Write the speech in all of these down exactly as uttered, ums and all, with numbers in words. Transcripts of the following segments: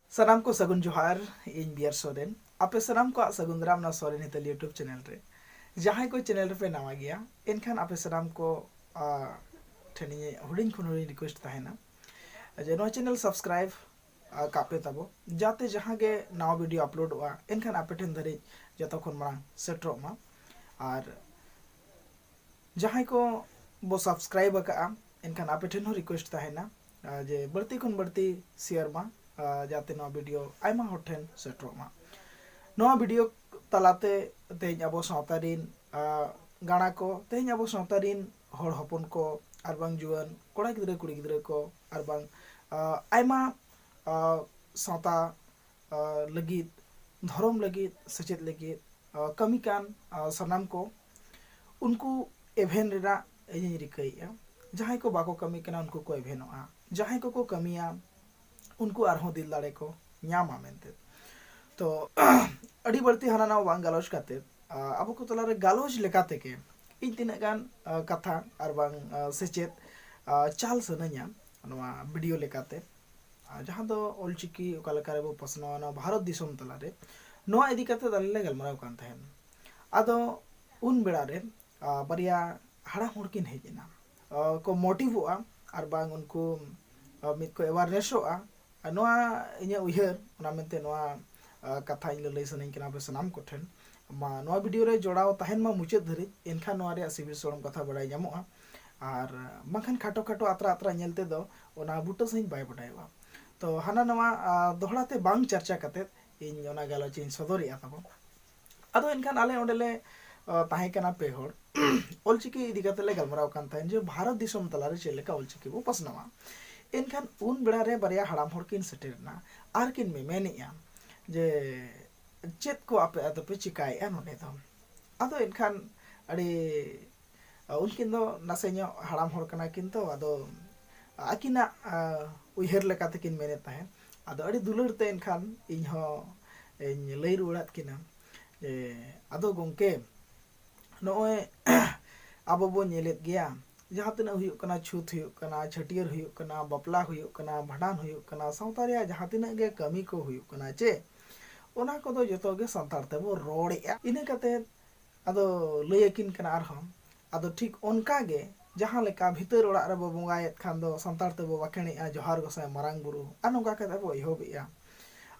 ᱥᱟᱱᱟᱢ ᱠᱚ ᱥᱟᱹᱜᱩᱱ ᱡᱚᱦᱟᱨ᱾ ᱤᱧ ᱵᱤᱭᱟᱨ ᱥᱚᱨᱮᱱ᱾ ᱟᱯᱮ ᱥᱟᱱᱟᱢ ᱠᱚᱣᱟᱜ ᱥᱟᱹᱜᱩᱱ ᱫᱟᱨᱟᱢ ᱱᱚᱣᱟ ᱥᱚᱨᱮᱱ ᱦᱤᱛᱟᱹᱞ YouTube ᱪᱮᱱᱮᱞ ᱨᱮ᱾ ᱡᱟᱦᱟᱸᱭ ᱠᱚ ᱪᱮᱱᱮᱞ ᱨᱮᱯᱮ ᱱᱟᱣᱟ ᱜᱮᱭᱟ, ᱮᱱᱠᱷᱟᱱ ᱟᱯᱮ ᱥᱟᱱᱟᱢ ᱠᱚ, ᱟ, ᱴᱷᱮᱱ ᱤᱧ ᱦᱩᱰᱤᱧ ᱠᱷᱚᱱ ᱦᱩᱰᱤᱧ ᱨᱤᱠᱩᱭᱮᱥᱴ ᱛᱟᱦᱮᱱᱟ ᱡᱮ ᱱᱚᱣᱟ ᱪᱮᱱᱮᱞ ᱥᱟᱵᱥᱠᱨᱟᱭᱤᱵ, ᱟ, ᱠᱟᱜ ᱯᱮ ᱛᱟᱵᱚ, ᱡᱟᱛᱮ ᱡᱟᱦᱟᱸ ᱜᱮ ᱱᱟᱣᱟ ᱵᱷᱤᱰᱤᱭᱳ ᱟᱯᱞᱳᱰᱚᱜᱼᱟ, ᱮᱱᱠᱷᱟᱱ ᱟᱯᱮ ᱴᱷᱮᱱ ᱫᱷᱟᱹᱨᱤᱡ ᱡᱚᱛᱚ ᱠᱷᱚᱱ ᱢᱟᱲᱟᱝ ᱥᱮᱴᱮᱨᱚᱜ ᱢᱟ᱾ ᱟᱨ ᱡᱟᱦᱟᱸᱭ ᱠᱚ ᱵᱚ ᱥᱟᱵᱥᱠᱨᱟᱭᱤᱵ ᱟᱠᱟᱫᱼᱟ, ᱮᱱᱠᱷᱟᱱ ᱟᱯᱮ ᱴᱷᱮᱱ ᱦᱚᱸ ᱨᱤᱠᱩᱭᱮᱥᱴ ᱛᱟᱦᱮᱱᱟ, ᱟ, ᱡᱮ ᱵᱟᱹᱲᱛᱤ ᱠᱷᱚᱱ ᱵᱟᱹᱲᱛᱤ ᱥᱮᱭᱟᱨ ᱢᱟ, ᱟ, ᱡᱟᱛᱮ ᱱᱚᱣᱟ ᱵᱷᱤᱰᱤᱭᱳ ᱟᱭᱢᱟ ᱦᱚᱲ ᱴᱷᱮᱱ ᱥᱮᱴᱮᱨᱚᱜ ᱢᱟ᱾ ᱱᱚᱣᱟ ᱵᱷᱤᱰᱤᱭᱳ ᱛᱟᱞᱟᱛᱮ ᱛᱮᱦᱮᱧ ᱟᱵᱚ ᱥᱟᱶᱛᱟ ᱨᱤᱱ, ᱟ, ᱜᱟᱬᱟ ᱠᱚ, ᱛᱮᱦᱮᱧ ᱟᱵᱚ ᱥᱟᱶᱛᱟ ᱨᱤᱱ ᱦᱚᱲ ᱦᱚᱯᱚᱱ ᱠᱚ ᱟᱨ ᱵᱟᱝ ᱡᱩᱣᱟᱹᱱ ᱠᱚᱲᱟ ᱜᱤᱫᱽᱨᱟᱹ ᱠᱩᱲᱤ ᱜᱤᱫᱽᱨᱟᱹ ᱠᱚ ᱟᱨ ᱵᱟᱝ, ᱟ, ᱟᱭᱢᱟ, ᱟ, ᱥᱟᱶᱛᱟ, ᱟ, ᱞᱟᱹᱜᱤᱫ, ᱫᱷᱚᱨᱚᱢ ᱞᱟᱹᱜᱤᱫ, ᱥᱮᱪᱮᱫ ᱞᱟᱹᱜᱤᱫ, ᱟ, ᱠᱟᱹᱢᱤ ᱠᱟᱱ, ᱟ, ᱥᱟᱱᱟᱢ ᱠᱚ ᱩᱱᱠᱩ ᱮᱵᱷᱮᱱ ᱨᱮᱱᱟᱜ ᱤᱧᱤᱧ ᱨᱤᱠᱟᱹᱭᱮᱫᱼᱟ᱾ ᱡᱟᱦᱟᱸᱭ ᱠᱚ ᱵᱟᱠᱚ ᱠᱟᱹᱢᱤ ᱠᱟᱱᱟ, ᱩᱱᱠᱩ ᱠᱚ ᱮᱵᱷᱮᱱᱚᱜᱼᱟ᱾ ᱡᱟᱦᱟᱸᱭ ᱠᱚᱠᱚ ᱠᱟᱹᱢᱤᱭᱟ, ᱩᱱᱠᱩ ᱟᱨᱦᱚᱸ ᱫᱤᱞ ᱫᱟᱲᱮ ᱠᱚ ᱧᱟᱢᱟ ᱢᱮᱱᱛᱮ᱾ ᱛᱚ, ᱟᱹᱰᱤ ᱵᱟᱹᱲᱛᱤ ᱦᱟᱱᱟ ᱱᱟᱣᱟ ᱵᱟᱝ ᱜᱟᱞᱚᱪ ᱠᱟᱛᱮ, ᱟ, ᱟᱵᱚ ᱠᱚ ᱛᱟᱞᱟᱨᱮ ᱜᱟᱞᱚᱪ ᱞᱮᱠᱟ ᱛᱮᱜᱮ ᱤᱧ ᱛᱤᱱᱟᱹᱜ ᱜᱟᱱ, ᱟ, ᱠᱟᱛᱷᱟ ᱟᱨ ᱵᱟᱝ, ᱟ, ᱥᱮᱪᱮᱫ, ᱟ, ᱪᱟᱞ ᱥᱟᱱᱟᱧᱟ ᱱᱚᱣᱟ ᱵᱷᱤᱰᱤᱭᱳ ᱞᱮᱠᱟᱛᱮ, ᱟ, ᱡᱟᱦᱟᱸ ᱫᱚ ᱚᱞᱪᱤᱠᱤ ᱚᱠᱟ ᱞᱮᱠᱟ ᱨᱮᱵᱚ ᱯᱟᱥᱱᱟᱣᱟ ᱱᱚᱣᱟ ᱵᱷᱟᱨᱚᱛ ᱫᱤᱥᱚᱢ ᱛᱟᱞᱟᱨᱮ, ᱱᱚᱣᱟ ᱤᱫᱤ ᱠᱟᱛᱮ ᱟᱞᱮ ᱞᱮ ᱜᱟᱞᱢᱟᱨᱟᱣ ᱠᱟᱱ ᱛᱟᱦᱮᱸᱱ᱾ ᱟᱫᱚ ᱩᱱ ᱵᱮᱲᱟ ᱨᱮ, ᱟ, ᱵᱟᱨᱭᱟ ᱦᱟᱲᱟᱢ ᱦᱚᱲ ᱠᱤᱱ ᱦᱮᱡ ᱮᱱᱟ᱾ ᱟ, ᱠᱚ ᱢᱳᱴᱤᱵᱷᱚᱜᱼᱟ ᱟᱨ ᱵᱟᱝ ᱩᱱᱠᱩ, ᱟ, ᱢᱤᱫ ᱠᱚ ᱮᱣᱟᱨᱱᱮᱥᱚᱜᱼᱟ᱾ ᱟᱨ ᱱᱚᱣᱟ ᱤᱧᱟᱹᱜ ᱩᱭᱦᱟᱹᱨ, ᱚᱱᱟ ᱢᱮᱱᱛᱮ ᱱᱚᱣᱟ, ᱟ, ᱠᱟᱛᱷᱟ ᱤᱧ ᱞᱟᱹᱞᱟᱹᱭ ᱥᱟᱱᱟᱧ ᱠᱟᱱᱟ ᱟᱯᱮ ᱥᱟᱱᱟᱢ ᱠᱚᱴᱷᱮᱱ᱾ ᱢᱟ ᱱᱚᱣᱟ ᱵᱷᱤᱰᱤᱭᱳ ᱨᱮ ᱡᱚᱲᱟᱣ ᱛᱟᱦᱮᱱ ᱢᱟ ᱢᱩᱪᱟᱹᱫ ᱫᱷᱟᱹᱨᱤᱡ, ᱮᱱᱠᱷᱟᱱ ᱱᱚᱣᱟ ᱨᱮᱭᱟᱜ ᱥᱤᱵᱤᱞ ᱥᱚᱲᱚᱢ ᱠᱟᱛᱷᱟ ᱵᱟᱲᱟᱭ ᱧᱟᱢᱚᱜᱼᱟ᱾ ᱟᱨ ᱵᱟᱝᱠᱷᱟᱱ ᱠᱷᱟᱴᱚ ᱠᱷᱟᱴᱚ ᱟᱛᱨᱟ ᱟᱛᱨᱟ ᱧᱮᱞ ᱛᱮᱫᱚ ᱚᱱᱟ ᱵᱩᱴᱟᱹ ᱥᱟᱺᱦᱤᱡ ᱵᱟᱭ ᱵᱟᱰᱟᱭᱚᱜᱼᱟ᱾ ᱛᱚ ᱦᱟᱱᱟ ᱱᱟᱣᱟ, ᱟ, ᱫᱚᱦᱲᱟ ᱛᱮ ᱵᱟᱝ ᱪᱟᱨᱪᱟ ᱠᱟᱛᱮᱫ ᱤᱧ ᱚᱱᱟ ᱜᱟᱞᱚᱪ ᱤᱧ ᱥᱚᱫᱚᱨᱮᱜᱼᱟ ᱛᱟᱵᱚᱱ᱾ ᱟᱫᱚ ᱮᱱᱠᱷᱟᱱ ᱟᱞᱮ ᱚᱸᱰᱮ ᱞᱮ, ᱟ, ᱛᱟᱦᱮᱸ ᱠᱟᱱᱟ ᱯᱮ ᱦᱚᱲ᱾ ᱚᱞᱪᱤᱠᱤ ᱤᱫᱤ ᱠᱟᱛᱮ ᱞᱮ ᱜᱟᱞᱢᱟᱨᱟᱣ ᱠᱟᱱ ᱛᱟᱦᱮᱸᱫ ᱡᱮ ᱵᱷᱟᱨᱚᱛ ᱫᱤᱥᱚᱢ ᱛᱟᱞᱟᱨᱮ ᱪᱮᱫ ᱞᱮᱠᱟ ᱚᱞᱪᱤᱠᱤ ᱵᱚ ᱯᱟᱥᱱᱟᱣᱟ᱾ ᱮᱱᱠᱷᱟᱱ ᱩᱱ ᱵᱮᱲᱟ ᱨᱮ ᱵᱟᱨᱭᱟ ᱦᱟᱲᱟᱢ ᱦᱚᱲ ᱠᱤᱱ ᱥᱮᱴᱮᱨ ᱮᱱᱟ ᱟᱨ ᱠᱤᱱ ᱢᱮᱢᱮᱱᱮᱜᱼᱟ ᱡᱮ, "ᱪᱮᱫ ᱠᱚ ᱟᱯᱮ ᱟᱫᱚ ᱯᱮ ᱪᱤᱠᱟᱭᱮᱜᱼᱟ ᱱᱚᱰᱮ ᱫᱚ?" ᱟᱫᱚ ᱮᱱᱠᱷᱟᱱ ᱟᱹᱰᱤ, ᱟ, ᱩᱱᱠᱤᱱ ᱫᱚ ᱱᱟᱥᱮ ᱧᱚᱜ ᱦᱟᱲᱟᱢ ᱦᱚᱲ ᱠᱟᱱᱟ ᱠᱤᱱ ᱛᱚ, ᱟᱫᱚ ᱟᱹᱠᱤᱱᱟᱜ, ᱟ, ᱩᱭᱦᱟᱹᱨ ᱞᱮᱠᱟ ᱛᱮᱠᱤᱱ ᱢᱮᱱᱮᱫ ᱛᱟᱦᱮᱸᱫ᱾ ᱟᱫᱚ ᱟᱹᱰᱤ ᱫᱩᱞᱟᱹᱲ ᱛᱮ ᱮᱱᱠᱷᱟᱱ ᱤᱧ ᱦᱚᱸ ᱤᱧ ᱞᱟᱹᱭ ᱨᱩᱣᱟᱹᱲᱟᱫ ᱠᱤᱱᱟ ᱡᱮ, "ᱟᱫᱚ ᱜᱚᱢᱠᱮ, ᱱᱚᱜᱼᱚᱭ ᱟᱵᱚ ᱵᱚᱱ ᱧᱮᱞᱮᱫ ᱜᱮᱭᱟ, ᱡᱟᱦᱟᱸ ᱛᱤᱱᱟᱹᱜ ᱦᱩᱭᱩᱜ ᱠᱟᱱᱟ, ᱪᱷᱩᱛ ᱦᱩᱭᱩᱜ ᱠᱟᱱᱟ, ᱪᱷᱟᱹᱴᱭᱟᱹᱨ ᱦᱩᱭᱩᱜ ᱠᱟᱱᱟ, ᱵᱟᱯᱞᱟ ᱦᱩᱭᱩᱜ ᱠᱟᱱᱟ, ᱵᱷᱟᱸᱰᱟᱱ ᱦᱩᱭᱩᱜ ᱠᱟᱱᱟ, ᱥᱟᱶᱛᱟ ᱨᱮᱭᱟᱜ ᱡᱟᱦᱟᱸ ᱛᱤᱱᱟᱹᱜ ᱜᱮ ᱠᱟᱹᱢᱤ ᱠᱚ ᱦᱩᱭᱩᱜ ᱠᱟᱱᱟ ᱪᱮ, ᱚᱱᱟ ᱠᱚᱫᱚ ᱡᱚᱛᱚ ᱜᱮ ᱥᱟᱱᱛᱟᱲ ᱛᱮᱵᱚ ᱨᱚᱲᱮᱜᱼᱟ᱾ ᱤᱱᱟᱹ ᱠᱟᱛᱮ ᱟᱫᱚ ᱞᱟᱹᱭ ᱟᱹᱠᱤᱱ ᱠᱟᱱᱟ ᱟᱨᱦᱚᱸ᱾ ᱟᱫᱚ ᱴᱷᱤᱠ ᱚᱱᱠᱟ ᱜᱮ ᱡᱟᱦᱟᱸ ᱞᱮᱠᱟ ᱵᱷᱤᱛᱟᱹᱨ ᱚᱲᱟᱜ ᱨᱮᱵᱚ ᱵᱚᱸᱜᱟᱭᱮᱫ ᱠᱷᱟᱱ ᱫᱚ ᱥᱟᱱᱛᱟᱲ ᱛᱮᱵᱚ ᱵᱟᱠᱷᱮᱬᱮᱜᱼᱟ, "ᱡᱚᱦᱟᱨ ᱜᱚᱸᱥᱟᱭ ᱢᱟᱨᱟᱝ ᱵᱩᱨᱩ", ᱟᱨ ᱱᱚᱝᱠᱟ ᱠᱟᱛᱮ ᱵᱚ ᱮᱦᱚᱵᱮᱜᱼᱟ᱾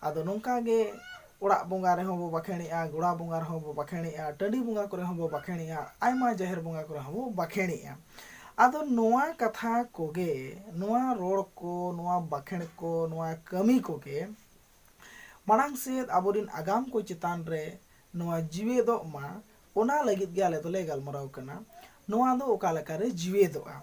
ᱟᱫᱚ ᱱᱚᱝᱠᱟ ᱜᱮ ᱚᱲᱟᱜ ᱵᱚᱸᱜᱟ ᱨᱮᱦᱚᱸ ᱵᱚ ᱵᱟᱠᱷᱮᱬᱮᱜᱼᱟ, ᱜᱚᱲᱟ ᱵᱚᱸᱜᱟ ᱨᱮᱦᱚᱸ ᱵᱚ ᱵᱟᱠᱷᱮᱬᱮᱜᱼᱟ, ᱴᱟᱺᱰᱤ ᱵᱚᱸᱜᱟ ᱠᱚᱨᱮ ᱦᱚᱸ ᱵᱚ ᱵᱟᱠᱷᱮᱬᱮᱜᱼᱟ, ᱟᱭᱢᱟ ᱡᱟᱦᱮᱨ ᱵᱚᱸᱜᱟ ᱠᱚᱨᱮ ᱦᱚᱸ ᱵᱚ ᱵᱟᱠᱷᱮᱬᱮᱜᱼᱟ᱾ ᱟᱫᱚ ᱱᱚᱣᱟ ᱠᱟᱛᱷᱟ ᱠᱚᱜᱮ, ᱱᱚᱣᱟ ᱨᱚᱲ ᱠᱚ, ᱱᱚᱣᱟ ᱵᱟᱠᱷᱮᱬ ᱠᱚ, ᱱᱚᱣᱟ ᱠᱟᱹᱢᱤ ᱠᱚᱜᱮ ᱢᱟᱲᱟᱝ ᱥᱮᱫ ᱟᱵᱚᱨᱤᱱ ᱟᱜᱟᱢ ᱠᱚ ᱪᱮᱛᱟᱱ ᱨᱮ ᱱᱚᱣᱟ ᱡᱤᱣᱮᱫᱚᱜ ᱢᱟ, ᱚᱱᱟ ᱞᱟᱹᱜᱤᱫ ᱜᱮ ᱟᱞᱮ ᱫᱚᱞᱮ ᱜᱟᱞᱢᱟᱨᱟᱣ ᱠᱟᱱᱟ᱾ ᱱᱚᱣᱟ ᱫᱚ ᱚᱠᱟ ᱞᱮᱠᱟᱨᱮ ᱡᱤᱣᱮᱫᱚᱜᱼᱟ?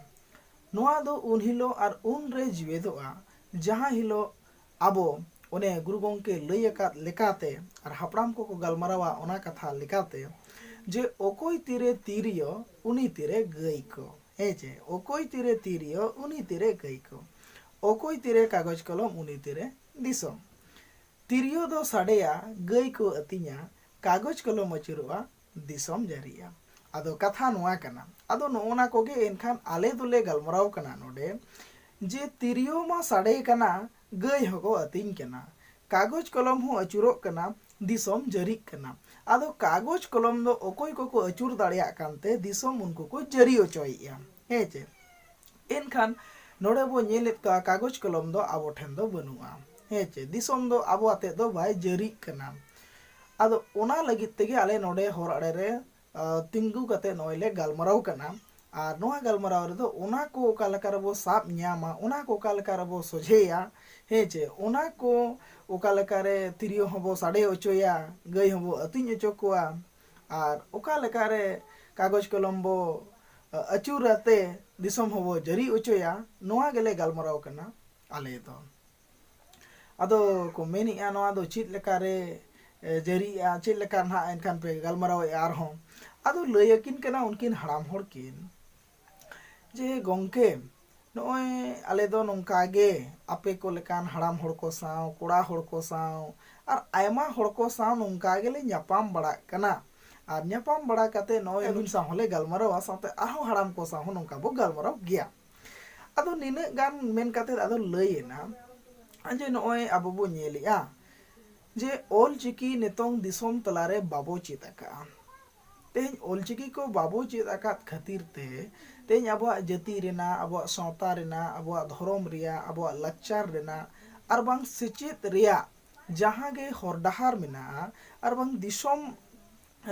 ᱱᱚᱣᱟ ᱫᱚ ᱩᱱ ᱦᱤᱞᱳᱜ ᱟᱨ ᱩᱱ ᱨᱮ ᱡᱤᱣᱮᱫᱚᱜᱼᱟ, ᱡᱟᱦᱟᱸ ᱦᱤᱞᱳᱜ ᱟᱵᱚ ᱚᱱᱮ ᱜᱩᱨᱩ ᱜᱚᱢᱠᱮ ᱞᱟᱹᱭ ᱟᱠᱟᱫ ᱞᱮᱠᱟᱛᱮ ᱟᱨ ᱦᱟᱯᱲᱟᱢ ᱠᱚᱠᱚ ᱜᱟᱞᱢᱟᱨᱟᱣᱟ ᱚᱱᱟ ᱠᱟᱛᱷᱟ ᱞᱮᱠᱟᱛᱮ, ᱡᱮ "ᱚᱠᱚᱭ ᱛᱤᱨᱮ ᱛᱤᱨᱭᱳ, ᱩᱱᱤ ᱛᱤᱨᱮ ᱜᱟᱹᱭ ᱠᱚ", ᱦᱮᱸ ᱪᱮ? "ᱚᱠᱚᱭ ᱛᱤᱨᱮ ᱛᱤᱨᱭᱳ, ᱩᱱᱤ ᱛᱤᱨᱮ ᱜᱟᱹᱭ ᱠᱚ, ᱚᱠᱚᱭ ᱛᱤᱨᱮ ᱠᱟᱜᱚᱡᱽ ᱠᱚᱞᱚᱢ, ᱩᱱᱤ ᱛᱤᱨᱮ ᱫᱤᱥᱚᱢ᱾ ᱛᱤᱨᱭᱳ ᱫᱚ ᱥᱟᱰᱮᱭᱟ, ᱜᱟᱹᱭ ᱠᱚ ᱟᱹᱛᱤᱧᱟ, ᱠᱟᱜᱚᱡᱽ ᱠᱚᱞᱚᱢ ᱟᱹᱪᱩᱨᱚᱜᱼᱟ, ᱫᱤᱥᱚᱢ ᱡᱟᱹᱨᱤᱜᱼᱟ᱾" ᱟᱫᱚ ᱠᱟᱛᱷᱟ ᱱᱚᱣᱟ ᱠᱟᱱᱟ, ᱟᱫᱚ ᱱᱚᱜᱼᱚ ᱱᱟ ᱠᱚᱜᱮ ᱮᱱᱠᱷᱟᱱ ᱟᱞᱮ ᱫᱚᱞᱮ ᱜᱟᱞᱢᱟᱨᱟᱣ ᱠᱟᱱᱟ ᱱᱚᱰᱮ, ᱡᱮ ᱛᱤᱨᱭᱳ ᱢᱟ ᱥᱟᱰᱮ ᱠᱟᱱᱟ, ᱜᱟᱹᱭ ᱦᱚᱸᱠᱚ ᱟᱹᱛᱤᱧ ᱠᱟᱱᱟ, ᱠᱟᱜᱚᱡᱽ ᱠᱚᱞᱚᱢ ᱦᱚᱸ ᱟᱹᱪᱩᱨᱚᱜ ᱠᱟᱱᱟ, ᱫᱤᱥᱚᱢ ᱡᱟᱹᱨᱤᱜ ᱠᱟᱱᱟ᱾ ᱟᱫᱚ ᱠᱟᱜᱚᱡᱽ ᱠᱚᱞᱚᱢ ᱫᱚ ᱚᱠᱚᱭ ᱠᱚᱠᱚ ᱟᱹᱪᱩᱨ ᱫᱟᱲᱮᱭᱟᱜ ᱠᱟᱱᱛᱮ ᱫᱤᱥᱚᱢ ᱩᱱᱠᱩ ᱠᱚ ᱡᱟᱹᱨᱤ ᱚᱪᱚᱭᱮᱫᱼᱟ, ᱦᱮᱸ ᱪᱮ? ᱮᱱᱠᱷᱟᱱ ᱱᱚᱰᱮ ᱵᱚ ᱧᱮᱞᱮᱫ ᱠᱚᱣᱟ ᱠᱟᱜᱚᱡᱽ ᱠᱚᱞᱚᱢ ᱫᱚ ᱟᱵᱚ ᱴᱷᱮᱱ ᱫᱚ ᱵᱟᱹᱱᱩᱜᱼᱟ, ᱦᱮᱸ ᱪᱮ? ᱫᱤᱥᱚᱢ ᱫᱚ ᱟᱵᱚ ᱟᱛᱮᱫ ᱫᱚ ᱵᱟᱭ ᱡᱟᱹᱨᱤᱜ ᱠᱟᱱᱟ᱾ ᱟᱫᱚ ᱚᱱᱟ ᱞᱟᱹᱜᱤᱫ ᱛᱮᱜᱮ ᱟᱞᱮ ᱱᱚᱰᱮ ᱦᱚᱨ ᱟᱲᱮ ᱨᱮ, ᱟ, ᱛᱤᱸᱜᱩ ᱠᱟᱛᱮ ᱱᱚᱜᱼᱚᱭ ᱞᱮ ᱜᱟᱞᱢᱟᱨᱟᱣ ᱠᱟᱱᱟ᱾ ᱟᱨ ᱱᱚᱣᱟ ᱜᱟᱞᱢᱟᱨᱟᱣ ᱨᱮᱫᱚ ᱚᱱᱟ ᱠᱚ ᱚᱠᱟ ᱞᱮᱠᱟ ᱨᱮᱵᱚ ᱥᱟᱵ ᱧᱟᱢᱟ, ᱚᱱᱟ ᱠᱚ ᱚᱠᱟ ᱞᱮᱠᱟ ᱨᱮᱵᱚ ᱥᱚᱡᱷᱮᱭᱟ, ᱦᱮᱸ ᱪᱮ? ᱚᱱᱟ ᱠᱚ ᱚᱠᱟ ᱞᱮᱠᱟ ᱨᱮ ᱛᱤᱨᱭᱳ ᱦᱚᱸᱵᱚ ᱥᱟᱰᱮ ᱚᱪᱚᱭᱟ, ᱜᱟᱹᱭ ᱦᱚᱸᱵᱚ ᱟᱹᱛᱤᱧ ᱚᱪᱚ ᱠᱚᱣᱟ, ᱟᱨ ᱚᱠᱟ ᱞᱮᱠᱟ ᱨᱮ ᱠᱟᱜᱚᱡᱽ ᱠᱚᱞᱚᱢ ᱵᱚ, ᱟ, ᱟᱹᱪᱩᱨ ᱟᱛᱮ ᱫᱤᱥᱚᱢ ᱦᱚᱸᱵᱚ ᱡᱟᱹᱨᱤ ᱚᱪᱚᱭᱟ, ᱱᱚᱣᱟ ᱜᱮᱞᱮ ᱜᱟᱞᱢᱟᱨᱟᱣ ᱠᱟᱱᱟ ᱟᱞᱮ ᱫᱚ᱾ ᱟᱫᱚ ᱠᱚ ᱢᱮᱱᱮᱜᱼᱟ, ᱱᱚᱣᱟ ᱫᱚ ᱪᱮᱫ ᱞᱮᱠᱟ ᱨᱮ, ᱮ, ᱡᱟᱹᱨᱤᱜᱼᱟ, ᱪᱮᱫ ᱞᱮᱠᱟ ᱱᱟᱦᱟᱜ ᱮᱱᱠᱷᱟᱱ ᱯᱮ ᱜᱟᱞᱢᱟᱨᱟᱣᱮᱜᱼᱟ ᱟᱨᱦᱚᱸ? ᱟᱫᱚ ᱞᱟᱹᱭ ᱟᱹᱠᱤᱱ ᱠᱟᱱᱟ ᱩᱱᱠᱤᱱ ᱦᱟᱲᱟᱢ ᱦᱚᱲ ᱠᱤᱱ, ᱡᱮ, "ᱜᱚᱢᱠᱮ, ᱱᱚᱜᱼᱚᱭ ᱟᱞᱮ ᱫᱚ ᱱᱚᱝᱠᱟ ᱜᱮ ᱟᱯᱮ ᱠᱚ ᱞᱮᱠᱟᱱ ᱦᱟᱲᱟᱢ ᱦᱚᱲ ᱠᱚ ᱥᱟᱶ, ᱠᱚᱲᱟ ᱦᱚᱲ ᱠᱚ ᱥᱟᱶ, ᱟᱨ ᱟᱭᱢᱟ ᱦᱚᱲ ᱠᱚ ᱥᱟᱶ ᱱᱚᱝᱠᱟ ᱜᱮᱞᱮ ᱧᱟᱯᱟᱢ ᱵᱟᱲᱟᱜ ᱠᱟᱱᱟ᱾ ᱟᱨ ᱧᱟᱯᱟᱢ ᱵᱟᱲᱟ ᱠᱟᱛᱮ ᱱᱚᱜᱼᱚᱭ ᱟᱹᱵᱤᱱ ᱥᱟᱶ ᱦᱚᱸᱞᱮ ᱜᱟᱞᱢᱟᱨᱟᱣᱟ, ᱥᱟᱶᱛᱮ ᱟᱨᱦᱚᱸ ᱦᱟᱲᱟᱢ ᱠᱚ ᱥᱟᱶ ᱦᱚᱸ ᱱᱚᱝᱠᱟ ᱵᱚ ᱜᱟᱞᱢᱟᱨᱟᱣ ᱜᱮᱭᱟ᱾ ᱟᱫᱚ ᱱᱤᱱᱟᱹᱜ ᱜᱟᱱ ᱢᱮᱱ ᱠᱟᱛᱮ ᱟᱫᱚ ᱞᱟᱹᱭ ᱮᱱᱟ ᱡᱮ ᱱᱚᱜᱼᱚᱭ ᱟᱵᱚ ᱵᱚ ᱧᱮᱞᱮᱜᱼᱟ ᱡᱮ ᱚᱞ ᱪᱤᱠᱤ ᱱᱤᱛᱚᱝ ᱫᱤᱥᱚᱢ ᱛᱟᱞᱟᱨᱮ ᱵᱟᱵᱚ ᱪᱮᱫ ᱟᱠᱟᱫᱼᱟ᱾ ᱛᱮᱦᱮᱧ ᱚᱞ ᱪᱤᱠᱤ ᱠᱚ ᱵᱟᱵᱚ ᱪᱮᱫ ᱟᱠᱟᱫ ᱠᱷᱟᱹᱛᱤᱨ ᱛᱮ ᱛᱮᱦᱮᱧ ᱟᱵᱚᱣᱟᱜ ᱡᱟᱹᱛᱤ ᱨᱮᱱᱟᱜ, ᱟᱵᱚᱣᱟᱜ ᱥᱟᱶᱛᱟ ᱨᱮᱱᱟᱜ, ᱟᱵᱚᱣᱟᱜ ᱫᱷᱚᱨᱚᱢ ᱨᱮᱭᱟᱜ, ᱟᱵᱚᱣᱟᱜ ᱞᱟᱠᱪᱟᱨ ᱨᱮᱱᱟᱜ ᱟᱨ ᱵᱟᱝ ᱥᱮᱪᱮᱫ ᱨᱮᱭᱟᱜ ᱡᱟᱦᱟᱸ ᱜᱮ ᱦᱚᱨ ᱰᱟᱦᱟᱨ ᱢᱮᱱᱟᱜᱼᱟ, ᱟᱨ ᱵᱟᱝ ᱫᱤᱥᱚᱢ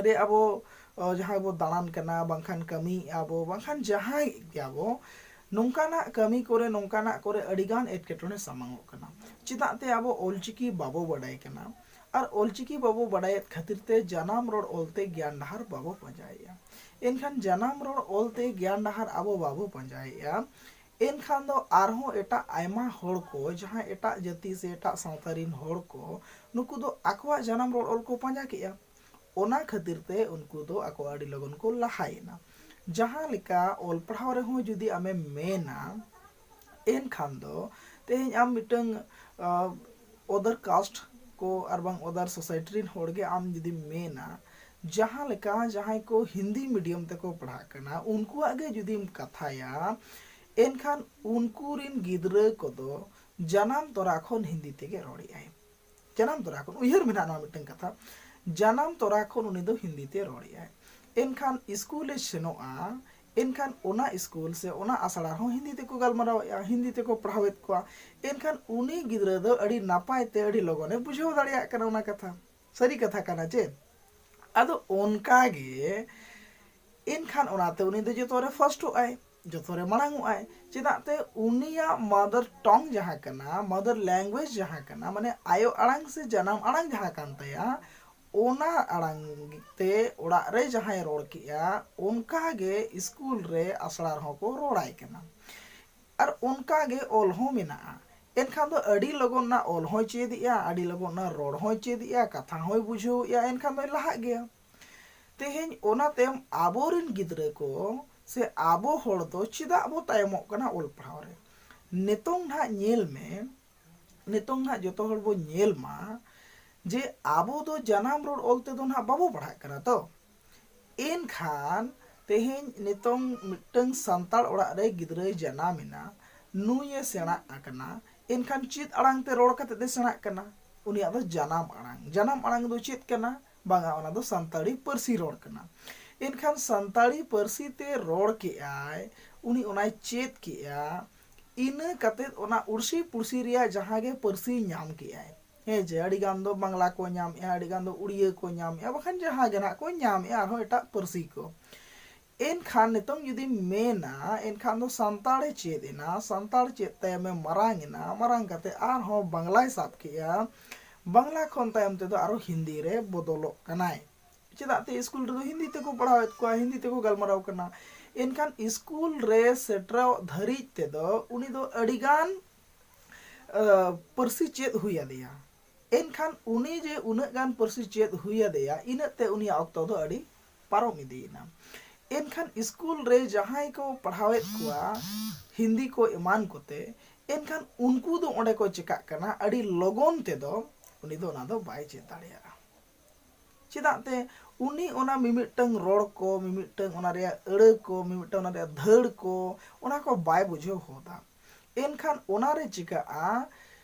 ᱨᱮ ᱟᱵᱚ, ᱚ, ᱡᱟᱦᱟᱸᱭ ᱵᱚ ᱫᱟᱬᱟᱱ ᱠᱟᱱᱟ, ᱵᱟᱝᱠᱷᱟᱱ ᱠᱟᱹᱢᱤᱭᱮᱫᱼᱟ ᱵᱚ, ᱵᱟᱝᱠᱷᱟᱱ ᱡᱟᱦᱟᱸᱭ ᱜᱮᱭᱟᱵᱚ, ᱱᱚᱝᱠᱟᱱᱟᱜ ᱠᱟᱹᱢᱤ ᱠᱚᱨᱮ, ᱱᱚᱝᱠᱟᱱᱟᱜ ᱠᱚᱨᱮ ᱟᱹᱰᱤᱜᱟᱱ ᱮᱴᱠᱮᱴᱚᱬᱮ ᱥᱟᱢᱟᱝᱚᱜ ᱠᱟᱱᱟ᱾ ᱪᱮᱫᱟᱜ ᱛᱮ ᱟᱵᱚ ᱚᱞᱪᱤᱠᱤ ᱵᱟᱵᱚ ᱵᱟᱰᱟᱭ ᱠᱟᱱᱟ? ᱟᱨ ᱚᱞᱪᱤᱠᱤ ᱵᱟᱵᱚ ᱵᱟᱰᱟᱭᱮᱫ ᱠᱷᱟᱹᱛᱤᱨ ᱛᱮ ᱡᱟᱱᱟᱢ ᱨᱚᱲ ᱚᱞᱛᱮ ᱜᱮᱭᱟᱱ ᱰᱟᱦᱟᱨ ᱵᱟᱵᱚ ᱯᱟᱸᱡᱟᱭᱮᱫᱼᱟ᱾ ᱮᱱᱠᱷᱟᱱ ᱡᱟᱱᱟᱢ ᱨᱚᱲ ᱚᱞᱛᱮ ᱜᱮᱭᱟᱱ ᱰᱟᱦᱟᱨ ᱟᱵᱚ ᱵᱟᱵᱚ ᱯᱟᱸᱡᱟᱭᱮᱫᱼᱟ, ᱮᱱᱠᱷᱟᱱ ᱫᱚ ᱟᱨᱦᱚᱸ ᱮᱴᱟᱜ ᱟᱭᱢᱟ ᱦᱚᱲ ᱠᱚ, ᱡᱟᱦᱟᱸ ᱮᱴᱟᱜ ᱡᱟᱹᱛᱤ ᱥᱮ ᱮᱴᱟᱜ ᱥᱟᱶᱛᱟ ᱨᱤᱱ ᱦᱚᱲ ᱠᱚ, ᱱᱩᱠᱩ ᱫᱚ ᱟᱠᱚᱣᱟᱜ ᱡᱟᱱᱟᱢ ᱨᱚᱲ ᱚᱞ ᱠᱚ ᱯᱟᱸᱡᱟ ᱠᱮᱜᱼᱟ᱾ ᱚᱱᱟ ᱠᱷᱟᱹᱛᱤᱨ ᱛᱮ ᱩᱱᱠᱩ ᱫᱚ ᱟᱠᱚ ᱟᱹᱰᱤ ᱞᱚᱜᱚᱱ ᱠᱚ ᱞᱟᱦᱟᱭᱮᱱᱟ᱾ ᱡᱟᱦᱟᱸ ᱞᱮᱠᱟ ᱚᱞ ᱯᱟᱲᱦᱟᱣ ᱨᱮᱦᱚᱸ ᱡᱩᱫᱤ ᱟᱢᱮᱢ ᱢᱮᱱᱟ, ᱮᱱᱠᱷᱟᱱ ᱫᱚ ᱛᱮᱦᱮᱧ ᱟᱢ ᱢᱤᱫᱴᱟᱝ, ᱟ, other caste ᱠᱚ ᱟᱨ ᱵᱟᱝ other society ᱨᱤᱱ ᱦᱚᱲ ᱜᱮ ᱟᱢ ᱡᱩᱫᱤᱢ ᱢᱮᱱᱟ, ᱡᱟᱦᱟᱸ ᱞᱮᱠᱟ ᱡᱟᱦᱟᱸᱭ ᱠᱚ ᱦᱤᱱᱫᱤ medium ᱛᱮᱠᱚ ᱯᱟᱲᱦᱟᱜ ᱠᱟᱱᱟ, ᱩᱱᱠᱩᱣᱟᱜ ᱜᱮ ᱡᱩᱫᱤᱢ ᱠᱟᱛᱷᱟᱭᱟ, ᱮᱱᱠᱷᱟᱱ ᱩᱱᱠᱩ ᱨᱤᱱ ᱜᱤᱫᱽᱨᱟᱹ ᱠᱚᱫᱚ ᱡᱟᱱᱟᱢ ᱛᱚᱨᱟ ᱠᱷᱚᱱ ᱦᱤᱱᱫᱤ ᱛᱮᱜᱮ ᱨᱚᱲᱮᱜᱼᱟᱭ᱾ ᱡᱟᱱᱟᱢ ᱛᱚᱨᱟ ᱠᱷᱚᱱ, ᱩᱭᱦᱟᱹᱨ ᱢᱮᱱᱟᱜᱼᱟ ᱱᱚᱣᱟ ᱢᱤᱫᱴᱟᱝ ᱠᱟᱛᱷᱟ, ᱡᱟᱱᱟᱢ ᱛᱚᱨᱟ ᱠᱷᱚᱱ ᱩᱱᱤ ᱫᱚ ᱦᱤᱱᱫᱤ ᱛᱮ ᱨᱚᱲᱮᱜᱼᱟᱭ᱾ ᱮᱱᱠᱷᱟᱱ ᱤᱥᱠᱩᱞᱮ ᱥᱮᱱᱚᱜᱼᱟ, ᱮᱱᱠᱷᱟᱱ ᱚᱱᱟ ᱤᱥᱠᱩᱞ ᱥᱮ ᱚᱱᱟ ᱟᱥᱲᱟ ᱨᱮᱦᱚᱸ ᱦᱤᱱᱫᱤ ᱛᱮᱠᱚ ᱜᱟᱞᱢᱟᱨᱟᱣᱮᱫᱼᱟ, ᱦᱤᱱᱫᱤ ᱛᱮᱠᱚ ᱯᱟᱲᱦᱟᱣᱮᱫ ᱠᱚᱣᱟ᱾ ᱮᱱᱠᱷᱟᱱ ᱩᱱᱤ ᱜᱤᱫᱽᱨᱟᱹ ᱫᱚ ᱟᱹᱰᱤ ᱱᱟᱯᱟᱭ ᱛᱮ, ᱟᱹᱰᱤ ᱞᱚᱜᱚᱱᱮ ᱵᱩᱡᱷᱟᱹᱣ ᱫᱟᱲᱮᱭᱟᱜ ᱠᱟᱱᱟ ᱚᱱᱟ ᱠᱟᱛᱷᱟ᱾ ᱥᱟᱹᱨᱤ ᱠᱟᱛᱷᱟ ᱠᱟᱱᱟ ᱪᱮ? ᱟᱫᱚ ᱚᱱᱠᱟ ᱜᱮ ᱮᱱᱠᱷᱟᱱ ᱚᱱᱟᱛᱮ ᱩᱱᱤ ᱫᱚ ᱡᱚᱛᱚ ᱨᱮ ᱯᱷᱟᱥᱴᱚᱜ ᱟᱭ, ᱡᱚᱛᱚ ᱨᱮ ᱢᱟᱲᱟᱝ ᱚᱜ ᱟᱭ᱾ ᱪᱮᱫᱟᱜ ᱛᱮ ᱩᱱᱤᱭᱟᱜ ᱢᱟᱫᱟᱨ ᱴᱚᱝ ᱡᱟᱦᱟᱸ ᱠᱟᱱᱟ, ᱢᱟᱫᱟᱨ ᱞᱮᱝᱜᱩᱭᱮᱡᱽ ᱡᱟᱦᱟᱸ ᱠᱟᱱᱟ, ᱢᱟᱱᱮ ᱟᱭᱳ ᱟᱲᱟᱝ ᱥᱮ ᱡᱟᱱᱟᱢ ᱟᱲᱟᱝ ᱡᱟᱦᱟᱸ ᱠᱟᱱ ᱛᱟᱭᱟ, ᱚᱱᱟ ᱟᱲᱟᱝ ᱛᱮ ᱚᱲᱟᱜ ᱨᱮ ᱡᱟᱦᱟᱸᱭ ᱨᱚᱲ ᱠᱮᱜᱼᱟ, ᱚᱱᱠᱟ ᱜᱮ ᱤᱥᱠᱩᱞ ᱨᱮ, ᱟᱥᱲᱟ ᱨᱮᱦᱚᱸ ᱠᱚ ᱨᱚᱲᱟᱭ ᱠᱟᱱᱟ᱾ ᱟᱨ ᱚᱱᱠᱟ ᱜᱮ ᱚᱞ ᱦᱚᱸ ᱢᱮᱱᱟᱜᱼᱟ᱾ ᱮᱱᱠᱷᱟᱱ ᱫᱚ ᱟᱹᱰᱤ ᱞᱚᱜᱚᱱ ᱚᱱᱟ ᱚᱞ ᱦᱚᱸᱭ ᱪᱮᱫ ᱮᱜᱼᱟ, ᱟᱹᱰᱤ ᱞᱚᱜᱚᱱ ᱚᱱᱟ ᱨᱚᱲ ᱦᱚᱸᱭ ᱪᱮᱫ ᱮᱜᱼᱟ, ᱠᱟᱛᱷᱟ ᱦᱚᱸᱭ ᱵᱩᱡᱷᱟᱹᱣ ᱮᱜᱼᱟ, ᱮᱱᱠᱷᱟᱱ ᱫᱚᱭ ᱞᱟᱦᱟᱜ ᱜᱮᱭᱟ᱾ ᱛᱮᱦᱮᱧ ᱚᱱᱟ ᱛᱟᱭᱚᱢ ᱟᱵᱚᱨᱮᱱ ᱜᱤᱫᱽᱨᱟᱹ ᱠᱚ ᱥᱮ ᱟᱵᱚ ᱦᱚᱲ ᱫᱚ ᱪᱮᱫᱟᱜ ᱵᱚ ᱛᱟᱭᱚᱢᱚᱜ ᱠᱟᱱᱟ ᱚᱞ ᱯᱟᱲᱦᱟᱣ ᱨᱮ? ᱱᱤᱛᱚᱝ ᱱᱟᱦᱟᱜ ᱧᱮᱞ ᱢᱮ, ᱱᱤᱛᱚᱝ ᱱᱟᱦᱟᱜ ᱡᱚᱛᱚ ᱦᱚᱲ ᱵᱚ ᱧᱮᱞ ᱢᱟ ᱡᱮ ᱟᱵᱚ ᱫᱚ ᱡᱟᱱᱟᱢ ᱨᱚᱲ ᱚᱞ ᱛᱮᱫᱚ ᱱᱟᱦᱟᱜ ᱵᱟᱵᱚ ᱯᱟᱲᱦᱟᱜ ᱠᱟᱱᱟ ᱛᱚ᱾ ᱮᱱᱠᱷᱟᱱ ᱛᱮᱦᱮᱧ ᱱᱤᱛᱚᱝ ᱢᱤᱫᱴᱟᱝ ᱥᱟᱱᱛᱟᱲ ᱚᱲᱟᱜ ᱨᱮ ᱜᱤᱫᱽᱨᱟᱹᱭ ᱡᱟᱱᱟᱢ ᱮᱱᱟ, ᱱᱩᱭᱮ ᱥᱮᱬᱟᱜ ᱟᱠᱟᱱᱟ, ᱮᱱᱠᱷᱟᱱ ᱪᱮᱫ ᱟᱲᱟᱝ ᱛᱮ ᱨᱚᱲ ᱠᱟᱛᱮ ᱮ ᱥᱮᱬᱟᱜ ᱠᱟᱱᱟ? ᱩᱱᱤᱭᱟᱜ ᱫᱚ ᱡᱟᱱᱟᱢ ᱟᱲᱟᱝ᱾ ᱡᱟᱱᱟᱢ ᱟᱲᱟᱝ ᱫᱚ ᱪᱮᱫ ᱠᱟᱱᱟ? ᱵᱟᱝᱟ, ᱚᱱᱟ ᱫᱚ ᱥᱟᱱᱛᱟᱲᱤ ᱯᱟᱹᱨᱥᱤ ᱨᱚᱲ ᱠᱟᱱᱟ᱾ ᱮᱱᱠᱷᱟᱱ ᱥᱟᱱᱛᱟᱲᱤ ᱯᱟᱹᱨᱥᱤ ᱛᱮ ᱨᱚᱲ ᱠᱮᱜᱼᱟᱭ, ᱩᱱᱤ ᱚᱱᱟᱭ ᱪᱮᱫ ᱠᱮᱜᱼᱟ, ᱤᱱᱟᱹ ᱠᱟᱛᱮᱫ ᱚᱱᱟ ᱩᱲᱥᱤ ᱯᱩᱲᱥᱤ ᱨᱮᱭᱟᱜ ᱡᱟᱦᱟᱸ ᱜᱮ ᱯᱟᱹᱨᱥᱤ ᱧᱟᱢ ᱠᱮᱜᱼᱟᱭ, ᱦᱮᱸ ᱡᱮ ᱟᱹᱰᱤ ᱜᱟᱱ ᱫᱚ ᱵᱟᱝᱞᱟ ᱠᱚ ᱧᱟᱢᱮᱜᱼᱟ, ᱟᱹᱰᱤ ᱜᱟᱱ ᱫᱚ ᱩᱲᱤᱭᱟᱹ ᱠᱚ ᱧᱟᱢᱮᱜᱼᱟ, ᱵᱟᱠᱷᱟᱱ ᱡᱟᱦᱟᱸ ᱜᱮ ᱱᱟᱦᱟᱜ ᱠᱚ ᱧᱟᱢᱮᱜᱼᱟ ᱟᱨᱦᱚᱸ ᱮᱴᱟᱜ ᱯᱟᱹᱨᱥᱤ ᱠᱚ᱾ ᱮᱱᱠᱷᱟᱱ ᱱᱤᱛᱚᱝ ᱡᱩᱫᱤᱢ ᱢᱮᱱᱟ, ᱮᱱᱠᱷᱟᱱ ᱫᱚ ᱥᱟᱱᱛᱟᱲᱮ ᱪᱮᱫ ᱮᱱᱟ, ᱥᱟᱱᱛᱟᱲ ᱪᱮᱫ ᱛᱟᱭᱚᱢᱮ ᱢᱟᱨᱟᱝ ᱮᱱᱟ, ᱢᱟᱨᱟᱝ ᱠᱟᱛᱮ ᱟᱨᱦᱚᱸ ᱵᱟᱝᱞᱟᱭ ᱥᱟᱵ ᱠᱮᱜᱼᱟ, ᱵᱟᱝᱞᱟ ᱠᱷᱚᱱ ᱛᱟᱭᱚᱢ ᱛᱮᱫᱚ ᱟᱨᱦᱚᱸ ᱦᱤᱱᱫᱤ ᱨᱮ ᱵᱚᱫᱚᱞᱚᱜ ᱠᱟᱱᱟᱭ᱾ ᱪᱮᱫᱟᱜ ᱛᱮ ᱥᱠᱩᱞ ᱨᱮᱫᱚ ᱦᱤᱱᱫᱤ ᱛᱮᱠᱚ ᱯᱟᱲᱦᱟᱣᱮᱫ ᱠᱚᱣᱟ, ᱦᱤᱱᱫᱤ ᱛᱮᱠᱚ ᱜᱟᱞᱢᱟᱨᱟᱣ ᱠᱟᱱᱟ᱾ ᱮᱱᱠᱷᱟᱱ ᱥᱠᱩᱞ ᱨᱮ ᱥᱮᱴᱮᱨᱚᱜ ᱫᱷᱟᱹᱨᱤᱡ ᱛᱮᱫᱚ ᱩᱱᱤ ᱫᱚ ᱟᱹᱰᱤᱜᱟᱱ ᱯᱟᱹᱨᱥᱤ ᱪᱮᱫ ᱦᱩᱭ ᱟᱫᱮᱭᱟ᱾ ᱮᱱᱠᱷᱟᱱ ᱩᱱᱤ ᱡᱮ ᱩᱱᱟᱹᱜ ᱜᱟᱱ ᱯᱟᱹᱨᱥᱤ ᱪᱮᱫ ᱦᱩᱭ ᱟᱫᱮᱭᱟ, ᱤᱱᱟᱹᱜ ᱛᱮ ᱩᱱᱤᱭᱟᱜ ᱚᱠᱛᱚ ᱫᱚ ᱟᱹᱰᱤ ᱯᱟᱨᱚᱢ ᱤᱫᱤᱭᱮᱱᱟ᱾ ᱮᱱᱠᱷᱟᱱ ᱥᱠᱩᱞ ᱨᱮ ᱡᱟᱦᱟᱸᱭ ᱠᱚ ᱯᱟᱲᱦᱟᱣᱮᱫ ᱠᱚᱣᱟ ᱦᱤᱱᱫᱤ ᱠᱚ ᱮᱢᱟᱱ ᱠᱚᱛᱮ, ᱮᱱᱠᱷᱟᱱ ᱩᱱᱠᱩ ᱫᱚ ᱚᱸᱰᱮ ᱠᱚ ᱪᱮᱠᱟᱜ ᱠᱟᱱᱟ, ᱟᱹᱰᱤ ᱞᱚᱜᱚᱱ ᱛᱮᱫᱚ ᱩᱱᱤ ᱫᱚ ᱚᱱᱟ ᱫᱚ ᱵᱟᱭ ᱪᱮᱫ ᱫᱟᱲᱮᱭᱟᱜᱼᱟ᱾ ᱪᱮᱫᱟᱜ ᱛᱮ ᱩᱱᱤ ᱚᱱᱟ ᱢᱤᱢᱤᱫᱴᱟᱝ ᱨᱚᱲ ᱠᱚ, ᱢᱤᱢᱤᱫᱴᱟᱝ ᱚᱱᱟ ᱨᱮᱭᱟᱜ ᱟᱹᱲᱟᱹ ᱠᱚ, ᱢᱤᱢᱤᱫᱴᱟᱝ ᱚᱱᱟ ᱨᱮᱭᱟᱜ ᱫᱷᱟᱹᱲ ᱠᱚ, ᱚᱱᱟ ᱠᱚ ᱵᱟᱭ ᱵᱩᱡᱷᱟᱹᱣ ᱦᱚᱫᱟ᱾ ᱮᱱᱠᱷᱟᱱ ᱚᱱᱟᱨᱮ ᱪᱤᱠᱟᱹᱜᱼᱟ,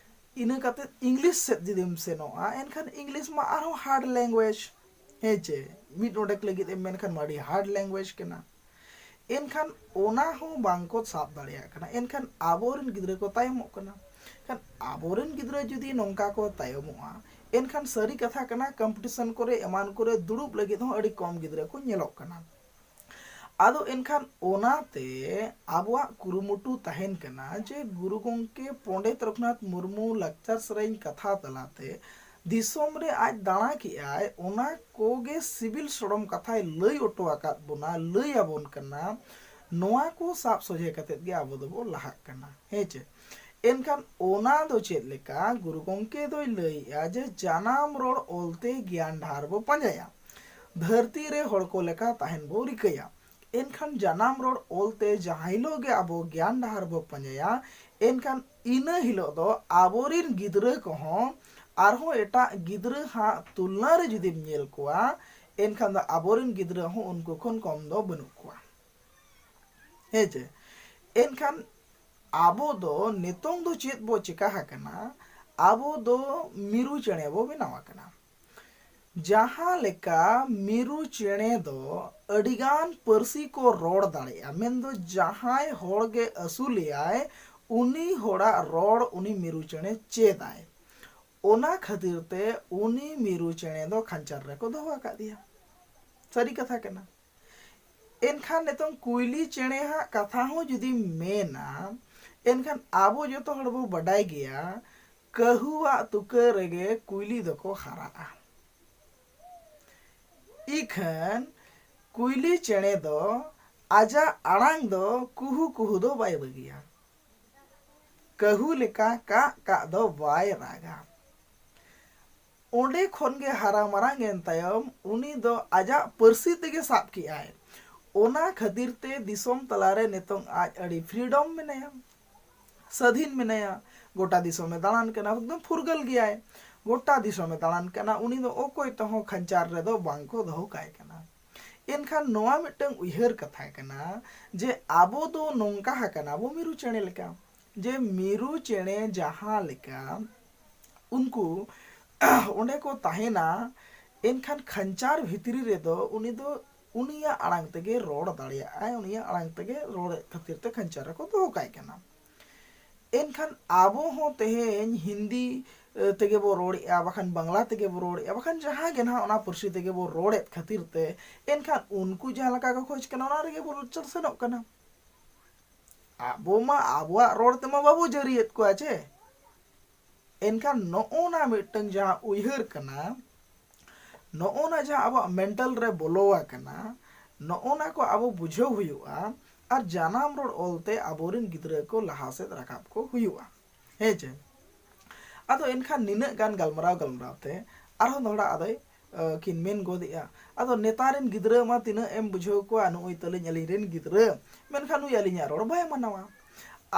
ᱤᱱᱟᱹ ᱠᱟᱛᱮ ᱤᱝᱞᱤᱥ ᱥᱮᱫ ᱡᱩᱫᱤᱢ ᱥᱮᱱᱚᱜᱼᱟ, ᱮᱱᱠᱷᱟᱱ ᱤᱝᱞᱤᱥ ᱢᱟ ᱟᱨᱦᱚᱸ ᱦᱟᱨᱰ ᱞᱮᱝᱜᱩᱭᱮᱡᱽ᱾ ᱦᱮᱸ ᱪᱮ? ᱢᱤᱫ ᱰᱚᱸᱰᱮᱠ ᱞᱟᱹᱜᱤᱫ ᱮᱢ ᱢᱮᱱᱠᱷᱟᱱ ᱢᱟ ᱟᱹᱰᱤ ᱦᱟᱨᱰ ᱞᱮᱝᱜᱩᱭᱮᱡᱽ ᱠᱟᱱᱟ᱾ ᱮᱱᱠᱷᱟᱱ ᱚᱱᱟ ᱦᱚᱸ ᱵᱟᱝ ᱠᱚ ᱥᱟᱵ ᱫᱟᱲᱮᱭᱟᱜ ᱠᱟᱱᱟ᱾ ᱮᱱᱠᱷᱟᱱ ᱟᱵᱚᱨᱮᱱ ᱜᱤᱫᱽᱨᱟᱹ ᱠᱚ ᱛᱟᱭᱚᱢᱚᱜ ᱠᱟᱱᱟ᱾ ᱮᱱᱠᱷᱟᱱ ᱟᱵᱚᱨᱮᱱ ᱜᱤᱫᱽᱨᱟᱹ ᱡᱩᱫᱤ ᱱᱚᱝᱠᱟ ᱠᱚ ᱛᱟᱭᱚᱢᱚᱜᱼᱟ, ᱮᱱᱠᱷᱟᱱ ᱥᱟᱹᱨᱤ ᱠᱟᱛᱷᱟ ᱠᱟᱱᱟ, ᱠᱚᱢᱯᱤᱴᱤᱥᱚᱱ ᱠᱚᱨᱮ ᱮᱢᱟᱱ ᱠᱚᱨᱮ ᱫᱩᱲᱩᱵ ᱞᱟᱹᱜᱤᱫ ᱦᱚᱸ ᱟᱹᱰᱤ ᱠᱚᱢ ᱜᱤᱫᱽᱨᱟᱹ ᱠᱚ ᱧᱮᱞᱚᱜ ᱠᱟᱱᱟ᱾ ᱟᱫᱚ ᱮᱱᱠᱷᱟᱱ ᱚᱱᱟᱛᱮ ᱟᱵᱚᱣᱟᱜ ᱠᱩᱨᱩᱢᱩᱴᱩ ᱛᱟᱦᱮᱱ ᱠᱟᱱᱟ ᱡᱮ ᱜᱩᱨᱩ ᱜᱚᱢᱠᱮ ᱯᱚᱸᱰᱮᱛ ᱨᱚᱜᱷᱩᱱᱟᱛᱷ ᱢᱩᱨᱢᱩ ᱞᱟᱠᱪᱟᱨ ᱥᱮᱨᱮᱧ ᱠᱟᱛᱷᱟ ᱛᱟᱞᱟᱛᱮ ᱫᱤᱥᱚᱢ ᱨᱮ ᱟᱡ ᱫᱟᱬᱟ ᱠᱮᱜᱼᱟᱭ, ᱚᱱᱟ ᱠᱚᱜᱮ ᱥᱤᱵᱤᱞ ᱥᱚᱲᱚᱢ ᱠᱟᱛᱷᱟᱭ ᱞᱟᱹᱭ ᱚᱴᱚ ᱟᱠᱟᱫ ᱵᱚᱱᱟ, ᱞᱟᱹᱭ ᱟᱵᱚᱱ ᱠᱟᱱᱟ᱾ ᱱᱚᱣᱟ ᱠᱚ ᱥᱟᱵ ᱥᱚᱡᱷᱮ ᱠᱟᱛᱮᱫ ᱜᱮ ᱟᱵᱚ ᱫᱚᱵᱚ ᱞᱟᱦᱟᱜ ᱠᱟᱱᱟ᱾ ᱦᱮᱸ ᱪᱮ? ᱮᱱᱠᱷᱟᱱ ᱚᱱᱟ ᱫᱚ ᱪᱮᱫ ᱞᱮᱠᱟ? ᱜᱩᱨᱩ ᱜᱚᱢᱠᱮ ᱫᱚᱭ ᱞᱟᱹᱭᱮᱜᱼᱟ ᱡᱮ ᱡᱟᱱᱟᱢ ᱨᱚᱲ ᱚᱞᱛᱮ ᱜᱮᱭᱟᱱ ᱰᱟᱦᱟᱨ ᱵᱚ ᱯᱟᱸᱡᱟᱭᱟ, ᱫᱷᱟᱹᱨᱛᱤ ᱨᱮ ᱦᱚᱲ ᱠᱚ ᱞᱮᱠᱟ ᱛᱟᱦᱮᱱ ᱵᱚ ᱨᱤᱠᱟᱹᱭᱟ᱾ ᱮᱱᱠᱷᱟᱱ ᱡᱟᱱᱟᱢ ᱨᱚᱲ ᱚᱞᱛᱮ ᱡᱟᱦᱟᱸ ᱦᱤᱞᱳᱜ ᱜᱮ ᱟᱵᱚ ᱜᱮᱭᱟᱱ ᱰᱟᱦᱟᱨ ᱵᱚ ᱯᱟᱸᱡᱟᱭᱟ, ᱮᱱᱠᱷᱟᱱ ᱤᱱᱟᱹ ᱦᱤᱞᱳᱜ ᱫᱚ ᱟᱵᱚᱨᱮᱱ ᱜᱤᱫᱽᱨᱟᱹ ᱠᱚᱦᱚᱸ ᱟᱨᱦᱚᱸ ᱮᱴᱟᱜ ᱜᱤᱫᱽᱨᱟᱹ ᱦᱟᱸᱜ ᱛᱩᱞᱱᱟ ᱨᱮ ᱡᱩᱫᱤᱢ ᱧᱮᱞ ᱠᱚᱣᱟ, ᱮᱱᱠᱷᱟᱱ ᱫᱚ ᱟᱵᱚᱨᱮᱱ ᱜᱤᱫᱽᱨᱟᱹ ᱦᱚᱸ ᱩᱱᱠᱩ ᱠᱷᱚᱱ ᱠᱚᱢ ᱫᱚ ᱵᱟᱹᱱᱩᱜ ᱠᱚᱣᱟ᱾ ᱦᱮᱸ ᱪᱮ? ᱮᱱᱠᱷᱟᱱ ᱟᱵᱚ ᱫᱚ ᱱᱤᱛᱚᱝ ᱫᱚ ᱪᱮᱫ ᱵᱚ ᱪᱮᱠᱟ ᱟᱠᱟᱱᱟ? ᱟᱵᱚ ᱫᱚ ᱢᱤᱨᱩ ᱪᱮᱬᱮ ᱵᱚ ᱵᱮᱱᱟᱣ ᱟᱠᱟᱱᱟ᱾ ᱡᱟᱦᱟᱸ ᱞᱮᱠᱟ ᱢᱤᱨᱩ ᱪᱮᱬᱮ ᱫᱚ ᱟᱹᱰᱤᱜᱟᱱ ᱯᱟᱹᱨᱥᱤ ᱠᱚ ᱨᱚᱲ ᱫᱟᱲᱮᱭᱟᱜᱼᱟ, ᱢᱮᱱᱫᱚ ᱡᱟᱦᱟᱸᱭ ᱦᱚᱲ ᱜᱮ ᱟᱹᱥᱩᱞᱮᱭᱟᱭ, ᱩᱱᱤ ᱦᱚᱲᱟᱜ ᱨᱚᱲ ᱩᱱᱤ ᱢᱤᱨᱩ ᱪᱮᱬᱮ ᱪᱮᱫᱟᱭ᱾ ᱚᱱᱟ ᱠᱷᱟᱹᱛᱤᱨ ᱛᱮ ᱩᱱᱤ ᱢᱤᱨᱩ ᱪᱮᱬᱮ ᱫᱚ ᱠᱷᱟᱧᱪᱟᱨ ᱨᱮᱠᱚ ᱫᱚᱦᱚ ᱟᱠᱟᱫᱮᱭᱟ᱾ ᱥᱟᱹᱨᱤ ᱠᱟᱛᱷᱟ ᱠᱟᱱᱟ᱾ ᱮᱱᱠᱷᱟᱱ ᱱᱤᱛᱚᱝ ᱠᱩᱭᱞᱤ ᱪᱮᱬᱮ ᱦᱟᱸᱜ ᱠᱟᱛᱷᱟ ᱦᱚᱸ ᱡᱩᱫᱤᱢ ᱢᱮᱱᱟ, ᱮᱱᱠᱷᱟᱱ ᱟᱵᱚ ᱡᱚᱛᱚ ᱦᱚᱲ ᱵᱚ ᱵᱟᱰᱟᱭ ᱜᱮᱭᱟ, ᱠᱟᱹᱦᱩᱣᱟᱜ ᱛᱩᱠᱟᱹ ᱨᱮᱜᱮ ᱠᱩᱭᱞᱤ ᱫᱚᱠᱚ ᱦᱟᱨᱟᱜᱼᱟ᱾ ᱤᱠᱷᱟᱹᱱ ᱠᱩᱭᱞᱤ ᱪᱮᱬᱮ ᱫᱚ ᱟᱡᱟᱜ ᱟᱲᱟᱝ ᱫᱚ ᱠᱩᱦᱩ ᱠᱩᱦᱩ ᱫᱚ ᱵᱟᱭ ᱵᱟᱹᱜᱤᱭᱟ᱾ ᱠᱟᱹᱦᱩ ᱞᱮᱠᱟ ᱠᱟᱜ ᱠᱟᱜ ᱫᱚ ᱵᱟᱭ ᱨᱟᱜᱟ᱾ ᱚᱸᱰᱮ ᱠᱷᱚᱱ ᱜᱮ ᱦᱟᱨᱟ ᱢᱟᱨᱟᱝ ᱮᱱ ᱛᱟᱭᱚᱢ ᱩᱱᱤ ᱫᱚ ᱟᱡᱟᱜ ᱯᱟᱹᱨᱥᱤ ᱛᱮᱜᱮ ᱥᱟᱵ ᱠᱮᱜᱼᱟᱭ᱾ ᱚᱱᱟ ᱠᱷᱟᱹᱛᱤᱨ ᱛᱮ ᱫᱤᱥᱚᱢ ᱛᱟᱞᱟᱨᱮ ᱱᱤᱛᱚᱝ ᱟᱡ ᱟᱹᱰᱤ freedom ᱢᱮᱱᱟᱭᱟ, ᱥᱟᱹᱫᱷᱤᱱ ᱢᱮᱱᱟᱭᱟ᱾ ᱜᱚᱴᱟ ᱫᱤᱥᱚᱢᱮ ᱫᱟᱬᱟᱱ ᱠᱟᱱᱟ, ᱮᱠᱫᱚᱢ ᱯᱷᱩᱨᱜᱟᱹᱞ ᱜᱮᱭᱟᱭ᱾ ᱜᱚᱴᱟ ᱫᱤᱥᱚᱢᱮ ᱫᱟᱬᱟᱱ ᱠᱟᱱᱟ, ᱩᱱᱤ ᱫᱚ ᱚᱠᱚᱭ ᱛᱮᱦᱚᱸ ᱠᱷᱟᱧᱪᱟᱨ ᱨᱮᱫᱚ ᱵᱟᱝ ᱠᱚ ᱫᱚᱦᱚ ᱠᱟᱭ ᱠᱟᱱᱟ᱾ ᱮᱱᱠᱷᱟᱱ ᱱᱚᱣᱟ ᱢᱤᱫᱴᱟᱝ ᱩᱭᱦᱟᱹᱨ ᱠᱟᱛᱷᱟ ᱠᱟᱱᱟ ᱡᱮ ᱟᱵᱚ ᱫᱚ ᱱᱚᱝᱠᱟ ᱟᱠᱟᱱᱟ ᱵᱚ ᱢᱤᱨᱩ ᱪᱮᱬᱮ ᱞᱮᱠᱟ, ᱡᱮ ᱢᱤᱨᱩ ᱪᱮᱬᱮ ᱡᱟᱦᱟᱸ ᱞᱮᱠᱟ ᱩᱱᱠᱩ ᱚᱸᱰᱮ ᱠᱚ ᱛᱟᱦᱮᱱᱟ, ᱮᱱᱠᱷᱟᱱ ᱠᱷᱟᱧᱪᱟᱨ ᱵᱷᱤᱛᱨᱤ ᱨᱮᱫᱚ ᱩᱱᱤ ᱫᱚ ᱩᱱᱤᱭᱟᱜ ᱟᱲᱟᱝ ᱛᱮᱜᱮ ᱨᱚᱲ ᱫᱟᱲᱮᱭᱟᱜᱼᱟᱭ, ᱩᱱᱤᱭᱟᱜ ᱟᱲᱟᱝ ᱛᱮᱜᱮ ᱨᱚᱲᱮᱫ ᱠᱷᱟᱹᱛᱤᱨ ᱛᱮ ᱠᱷᱟᱧᱪᱟᱨ ᱨᱮᱠᱚ ᱫᱚᱦᱚ ᱠᱟᱭ ᱠᱟᱱᱟ᱾ ᱮᱱᱠᱷᱟᱱ ᱟᱵᱚ ᱦᱚᱸ ᱛᱮᱦᱮᱧ ᱦᱤᱱᱫᱤ, ᱮ, ᱛᱮᱜᱮ ᱵᱚ ᱨᱚᱲᱮᱫᱼᱟ, ᱵᱟᱠᱷᱟᱱ ᱵᱟᱝᱞᱟ ᱛᱮᱜᱮ ᱵᱚ ᱨᱚᱲᱮᱫᱼᱟ, ᱵᱟᱠᱷᱟᱱ ᱡᱟᱦᱟᱸ ᱜᱮ ᱱᱟᱦᱟᱜ ᱚᱱᱟ ᱯᱟᱹᱨᱥᱤ ᱛᱮᱜᱮ ᱵᱚ ᱨᱚᱲᱮᱫ ᱠᱷᱟᱹᱛᱤᱨ ᱛᱮ, ᱮᱱᱠᱷᱟᱱ ᱩᱱᱠᱩ ᱡᱟᱦᱟᱸ ᱞᱮᱠᱟ ᱠᱚ ᱠᱷᱚᱡᱽ ᱠᱟᱱᱟ, ᱚᱱᱟ ᱨᱮᱜᱮ ᱵᱚ ᱥᱮᱱᱚᱜ ᱠᱟᱱᱟ᱾ ᱟᱵᱚ ᱢᱟ ᱟᱵᱚᱣᱟᱜ ᱨᱚᱲ ᱛᱮᱢᱟ ᱵᱟᱵᱚ ᱡᱟᱹᱨᱤᱭᱮᱫ ᱠᱚᱣᱟ ᱪᱮ᱾ ᱮᱱᱠᱷᱟᱱ ᱱᱚᱜᱼᱚ ᱱᱟ ᱢᱤᱫᱴᱟᱝ ᱡᱟᱦᱟᱸ ᱩᱭᱦᱟᱹᱨ ᱠᱟᱱᱟ, ᱱᱚᱜᱼᱚ ᱱᱟ ᱡᱟᱦᱟᱸ ᱟᱵᱚᱣᱟᱜ mental ᱨᱮ ᱵᱚᱞᱚ ᱟᱠᱟᱱᱟ, ᱱᱚᱜᱼᱚ ᱱᱟ ᱠᱚ ᱟᱵᱚ ᱵᱩᱡᱷᱟᱹᱣ ᱦᱩᱭᱩᱜᱼᱟ᱾ ᱟᱨ ᱡᱟᱱᱟᱢ ᱨᱚᱲ ᱚᱞᱛᱮ ᱟᱵᱚᱨᱮᱱ ᱜᱤᱫᱽᱨᱟᱹ ᱠᱚ ᱞᱟᱦᱟ ᱥᱮᱫ ᱨᱟᱠᱟᱵ ᱠᱚ ᱦᱩᱭᱩᱜᱼᱟ᱾ ᱦᱮᱸ ᱪᱮ? ᱟᱫᱚ ᱮᱱᱠᱷᱟᱱ ᱱᱤᱱᱟᱹᱜ ᱜᱟᱱ ᱜᱟᱞᱢᱟᱨᱟᱣ ᱜᱟᱞᱢᱟᱨᱟᱣ ᱛᱮ ᱟᱨᱦᱚᱸ ᱫᱚᱦᱲᱟ ᱟᱫᱚᱭ, ᱮ, ᱠᱤᱱ ᱢᱮᱱ ᱜᱚᱫᱮᱜᱼᱟ, "ᱟᱫᱚ ᱱᱮᱛᱟᱨ ᱨᱮᱱ ᱜᱤᱫᱽᱨᱟᱹ ᱢᱟ ᱛᱤᱱᱟᱹᱜ ᱮᱢ ᱵᱩᱡᱷᱟᱹᱣ ᱠᱚᱣᱟ, ᱱᱩᱜᱼᱩᱭ ᱛᱟᱹᱞᱤᱧ ᱟᱹᱞᱤᱧ ᱨᱮᱱ ᱜᱤᱫᱽᱨᱟᱹ, ᱢᱮᱱᱠᱷᱟᱱ ᱱᱩᱭ ᱟᱹᱞᱤᱧᱟᱜ ᱨᱚᱲ ᱵᱟᱭ ᱢᱟᱱᱟᱣᱟ᱾"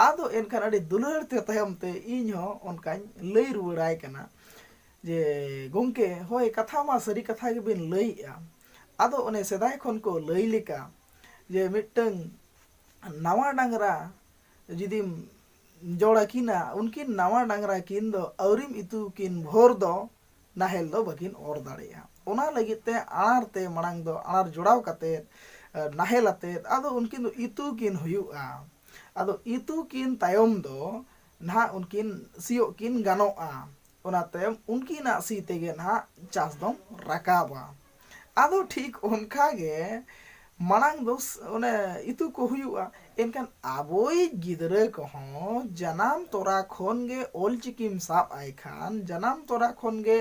ᱟᱫᱚ ᱮᱱᱠᱷᱟᱱ ᱟᱹᱰᱤ ᱫᱩᱞᱟᱹᱲ ᱛᱮ ᱛᱟᱭᱚᱢ ᱛᱮ ᱤᱧ ᱦᱚᱸ ᱚᱱᱠᱟᱧ ᱞᱟᱹᱭ ᱨᱩᱣᱟᱹᱲᱟᱭ ᱠᱟᱱᱟ᱾ ᱡᱮ, "ᱜᱚᱢᱠᱮ, ᱦᱳᱭ, ᱠᱟᱛᱷᱟ ᱢᱟ ᱥᱟᱹᱨᱤ ᱠᱟᱛᱷᱟ ᱜᱮᱵᱤᱱ ᱞᱟᱹᱭᱮᱜᱼᱟ᱾ ᱟᱫᱚ ᱚᱱᱮ ᱥᱮᱫᱟᱭ ᱠᱷᱚᱱ ᱠᱚ ᱞᱟᱹᱭ ᱞᱮᱠᱟ ᱡᱮ ᱢᱤᱫᱴᱟᱝ ᱱᱟᱣᱟ ᱰᱟᱝᱨᱟ ᱡᱩᱫᱤᱢ ᱡᱚᱲ ᱟᱹᱠᱤᱱᱟ, ᱩᱱᱠᱤᱱ ᱱᱟᱣᱟ ᱰᱟᱝᱨᱟ ᱠᱤᱱ ᱫᱚ ᱟᱹᱣᱨᱤᱢ ᱤᱛᱩ ᱠᱤᱱ ᱵᱷᱳᱨ ᱫᱚ ᱱᱟᱦᱮᱞ ᱫᱚ ᱵᱟᱹᱠᱤᱱ ᱚᱨ ᱫᱟᱲᱮᱭᱟᱜᱼᱟ᱾ ᱚᱱᱟ ᱞᱟᱹᱜᱤᱫ ᱛᱮ ᱟᱬᱟᱨ ᱛᱮ ᱢᱟᱲᱟᱝ ᱫᱚ ᱟᱬᱟᱨ ᱡᱚᱲᱟᱣ ᱠᱟᱛᱮᱫ, ᱮ, ᱱᱟᱦᱮᱞ ᱟᱛᱮᱫ ᱟᱫᱚ ᱩᱱᱠᱤᱱ ᱫᱚ ᱤᱛᱩ ᱠᱤᱱ ᱦᱩᱭᱩᱜᱼᱟ᱾ ᱟᱫᱚ ᱤᱛᱩ ᱠᱤᱱ ᱛᱟᱭᱚᱢ ᱫᱚ ᱱᱟᱦᱟᱜ ᱩᱱᱠᱤᱱ ᱥᱤᱭᱳᱜ ᱠᱤᱱ ᱜᱟᱱᱚᱜᱼᱟ᱾ ᱚᱱᱟ ᱛᱟᱭᱚᱢ ᱩᱱᱠᱤᱱᱟᱜ ᱥᱤ ᱛᱮᱜᱮ ᱱᱟᱦᱟᱜ ᱪᱟᱥ ᱫᱚᱢ ᱨᱟᱠᱟᱵᱟ᱾" ᱟᱫᱚ ᱴᱷᱤᱠ ᱚᱱᱠᱟ ᱜᱮ ᱢᱟᱲᱟᱝ ᱫᱚ ᱥ-, ᱚᱱᱮ ᱤᱛᱩ ᱠᱚ ᱦᱩᱭᱩᱜᱼᱟ᱾ ᱮᱱᱠᱷᱟᱱ ᱟᱵᱚᱭᱤᱡ ᱜᱤᱫᱽᱨᱟᱹ ᱠᱚᱦᱚᱸ ᱡᱟᱱᱟᱢ ᱛᱚᱨᱟ ᱠᱷᱚᱱ ᱜᱮ ᱚᱞ ᱪᱤᱠᱤᱢ ᱥᱟᱵ ᱟᱭ ᱠᱷᱟᱱ, ᱡᱟᱱᱟᱢ ᱛᱚᱨᱟ ᱠᱷᱚᱱ ᱜᱮ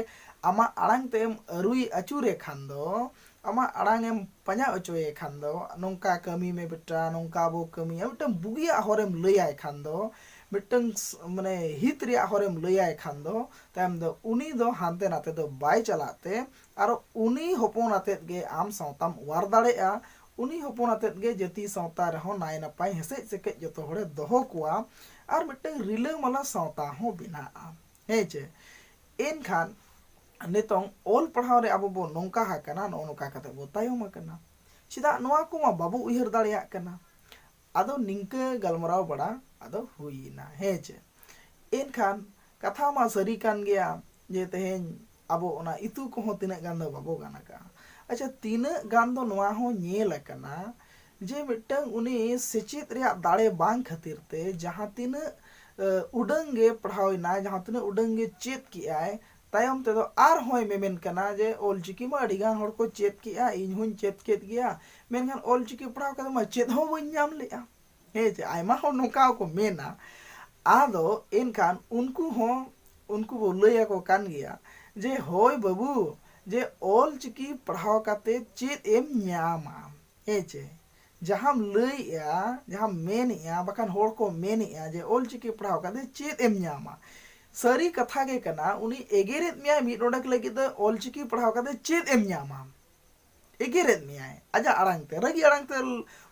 ᱟᱢᱟᱜ ᱟᱲᱟᱝ ᱛᱮᱢ ᱟᱹᱨᱩᱭ ᱟᱹᱪᱩᱨᱮ ᱠᱷᱟᱱ ᱫᱚ, ᱟᱢᱟᱜ ᱟᱲᱟᱝ ᱮᱢ ᱯᱟᱸᱡᱟ ᱦᱚᱪᱚᱭᱮ ᱠᱷᱟᱱ ᱫᱚ, "ᱱᱚᱝᱠᱟ ᱠᱟᱹᱢᱤ ᱢᱮ ᱵᱮᱴᱟ, ᱱᱚᱝᱠᱟ ᱵᱚ ᱠᱟᱹᱢᱤᱭᱟ", ᱢᱤᱫᱴᱟᱝ ᱵᱩᱜᱤᱭᱟᱜ ᱦᱚᱨᱮᱢ ᱞᱟᱹᱭᱟᱭ ᱠᱷᱟᱱ ᱫᱚ, ᱢᱤᱫᱴᱟᱝ ᱥ-, ᱢᱟᱱᱮ ᱦᱤᱛ ᱨᱮᱭᱟᱜ ᱦᱚᱨᱮᱢ ᱞᱟᱹᱭᱟᱭ ᱠᱷᱟᱱ ᱫᱚ, ᱛᱟᱭᱚᱢ ᱫᱚ ᱩᱱᱤ ᱫᱚ ᱦᱟᱱᱛᱮ ᱱᱟᱛᱮ ᱫᱚ ᱵᱟᱭ ᱪᱟᱞᱟᱜ ᱛᱮ, ᱟᱨᱚ ᱩᱱᱤ ᱦᱚᱯᱚᱱ ᱟᱛᱮᱫ ᱜᱮ ᱟᱢ ᱥᱟᱶᱛᱟᱢ ᱚᱣᱟᱨ ᱫᱟᱲᱮᱭᱟᱜᱼᱟ᱾ ᱩᱱᱤ ᱦᱚᱯᱚᱱ ᱟᱛᱮᱫ ᱜᱮ ᱡᱟᱹᱛᱤ ᱥᱟᱶᱛᱟ ᱨᱮᱦᱚᱸ ᱱᱟᱭ ᱱᱟᱯᱟᱭ ᱦᱮᱸᱥᱮᱡ ᱥᱮᱠᱮᱡ ᱡᱚᱛᱚ ᱦᱚᱲᱮ ᱫᱚᱦᱚ ᱠᱚᱣᱟ᱾ ᱟᱨ ᱢᱤᱫᱴᱟᱝ ᱨᱤᱞᱟᱹᱢᱟᱞᱟ ᱥᱟᱶᱛᱟ ᱦᱚᱸ ᱵᱮᱱᱟᱜᱼᱟ᱾ ᱦᱮᱸ ᱪᱮ? ᱮᱱᱠᱷᱟᱱ ᱱᱤᱛᱚᱝ ᱚᱞ ᱯᱟᱲᱦᱟᱣ ᱨᱮ ᱟᱵᱚ ᱵᱚ ᱱᱚᱝᱠᱟ ᱟᱠᱟᱱᱟ, ᱱᱚᱜᱼᱚ ᱱᱚᱝᱠᱟ ᱠᱟᱛᱮ ᱵᱚ ᱛᱟᱭᱚᱢ ᱟᱠᱟᱱᱟ᱾ ᱪᱮᱫᱟᱜ ᱱᱚᱣᱟ ᱠᱚᱢᱟ ᱵᱟᱵᱚ ᱩᱭᱦᱟᱹᱨ ᱫᱟᱲᱮᱭᱟᱜ ᱠᱟᱱᱟ? ᱟᱫᱚ ᱱᱤᱝᱠᱟᱹ ᱜᱟᱞᱢᱟᱨᱟᱣ ᱵᱟᱲᱟ ᱟᱫᱚ ᱦᱩᱭᱮᱱᱟ, ᱦᱮᱸ ᱪᱮ? ᱮᱱᱠᱷᱟᱱ ᱠᱟᱛᱷᱟ ᱢᱟ ᱥᱟᱹᱨᱤ ᱠᱟᱱ ᱜᱮᱭᱟ ᱡᱮ ᱛᱮᱦᱮᱧ ᱟᱵᱚ ᱚᱱᱟ ᱤᱛᱩ ᱠᱚᱦᱚᱸ ᱛᱤᱱᱟᱹᱜ ᱜᱟᱱ ᱫᱚ ᱵᱟᱵᱚ ᱜᱟᱱ ᱟᱠᱟᱜᱼᱟ᱾ ᱟᱪᱪᱷᱟ, ᱛᱤᱱᱟᱹᱜ ᱜᱟᱱ ᱫᱚ ᱱᱚᱣᱟ ᱦᱚᱸ ᱧᱮᱞ ᱟᱠᱟᱱᱟ ᱡᱮ ᱢᱤᱫᱴᱟᱝ ᱩᱱᱤ ᱥᱮᱪᱮᱫ ᱨᱮᱭᱟᱜ ᱫᱟᱲᱮ ᱵᱟᱝ ᱠᱷᱟᱹᱛᱤᱨ ᱛᱮ ᱡᱟᱦᱟᱸ ᱛᱤᱱᱟᱹᱜ, ᱮ, ᱩᱰᱟᱹᱝ ᱜᱮ ᱯᱟᱲᱦᱟᱣ ᱮᱱᱟᱭ, ᱡᱟᱦᱟᱸ ᱛᱤᱱᱟᱹᱜ ᱩᱰᱟᱹᱝ ᱜᱮ ᱪᱮᱫ ᱠᱮᱜᱼᱟᱭ, ᱛᱟᱭᱚᱢ ᱛᱮᱫᱚ ᱟᱨᱦᱚᱸᱭ ᱢᱮᱢᱮᱱ ᱠᱟᱱᱟ ᱡᱮ, "ᱚᱞ ᱪᱤᱠᱤ ᱢᱟ ᱟᱹᱰᱤ ᱜᱟᱱ ᱦᱚᱲ ᱠᱚ ᱪᱮᱫ ᱠᱮᱜᱼᱟ, ᱤᱧ ᱦᱚᱸᱧ ᱪᱮᱫ ᱠᱮᱫ ᱜᱮᱭᱟ, ᱢᱮᱱᱠᱷᱟᱱ ᱚᱞ ᱪᱤᱠᱤ ᱯᱟᱲᱦᱟᱣ ᱠᱟᱛᱮ ᱢᱟ ᱪᱮᱫ ᱦᱚᱸ ᱵᱟᱹᱧ ᱧᱟᱢ ᱞᱮᱜᱼᱟ᱾" ᱦᱮᱸ ᱪᱮ? ᱟᱭᱢᱟ ᱦᱚᱲ ᱱᱚᱝᱠᱟ ᱦᱚᱸᱠᱚ ᱢᱮᱱᱟ᱾ ᱟᱫᱚ ᱮᱱᱠᱷᱟᱱ ᱩᱱᱠᱩ ᱦᱚᱸ, ᱩᱱᱠᱩ ᱵᱚ ᱞᱟᱹᱭ ᱟᱠᱚ ᱠᱟᱱ ᱜᱮᱭᱟ ᱡᱮ, "ᱦᱳᱭ ᱵᱟᱹᱵᱩ, ᱡᱮ ᱚᱞ ᱪᱤᱠᱤ ᱯᱟᱲᱦᱟᱣ ᱠᱟᱛᱮ ᱪᱮᱫ ᱮᱢ ᱧᱟᱢᱟ?" ᱦᱮᱸ ᱪᱮ? ᱡᱟᱦᱟᱸᱢ ᱞᱟᱹᱭᱮᱜᱼᱟ, ᱡᱟᱦᱟᱸᱢ ᱢᱮᱱᱮᱜᱼᱟ, ᱵᱟᱠᱷᱟᱱ ᱦᱚᱲ ᱠᱚ ᱢᱮᱱᱮᱜᱼᱟ ᱡᱮ ᱚᱞ ᱪᱤᱠᱤ ᱯᱟᱲᱦᱟᱣ ᱠᱟᱛᱮ ᱪᱮᱫ ᱮᱢ ᱧᱟᱢᱟ? ᱥᱟᱹᱨᱤ ᱠᱟᱛᱷᱟ ᱜᱮ ᱠᱟᱱᱟ, ᱩᱱᱤ ᱮᱜᱮᱨᱮᱫ ᱢᱮᱭᱟᱭ ᱢᱤᱫ ᱰᱚᱸᱰᱮᱠ ᱞᱟᱹᱜᱤᱫ ᱫᱚ, "ᱚᱞ ᱪᱤᱠᱤ ᱯᱟᱲᱦᱟᱣ ᱠᱟᱛᱮ ᱪᱮᱫ ᱮᱢ ᱧᱟᱢᱟ?" ᱮᱜᱮᱨᱮᱫ ᱢᱮᱭᱟᱭ ᱟᱡᱟᱜ ᱟᱲᱟᱝ ᱛᱮ, ᱨᱟᱹᱜᱤ ᱟᱲᱟᱝ ᱛᱮ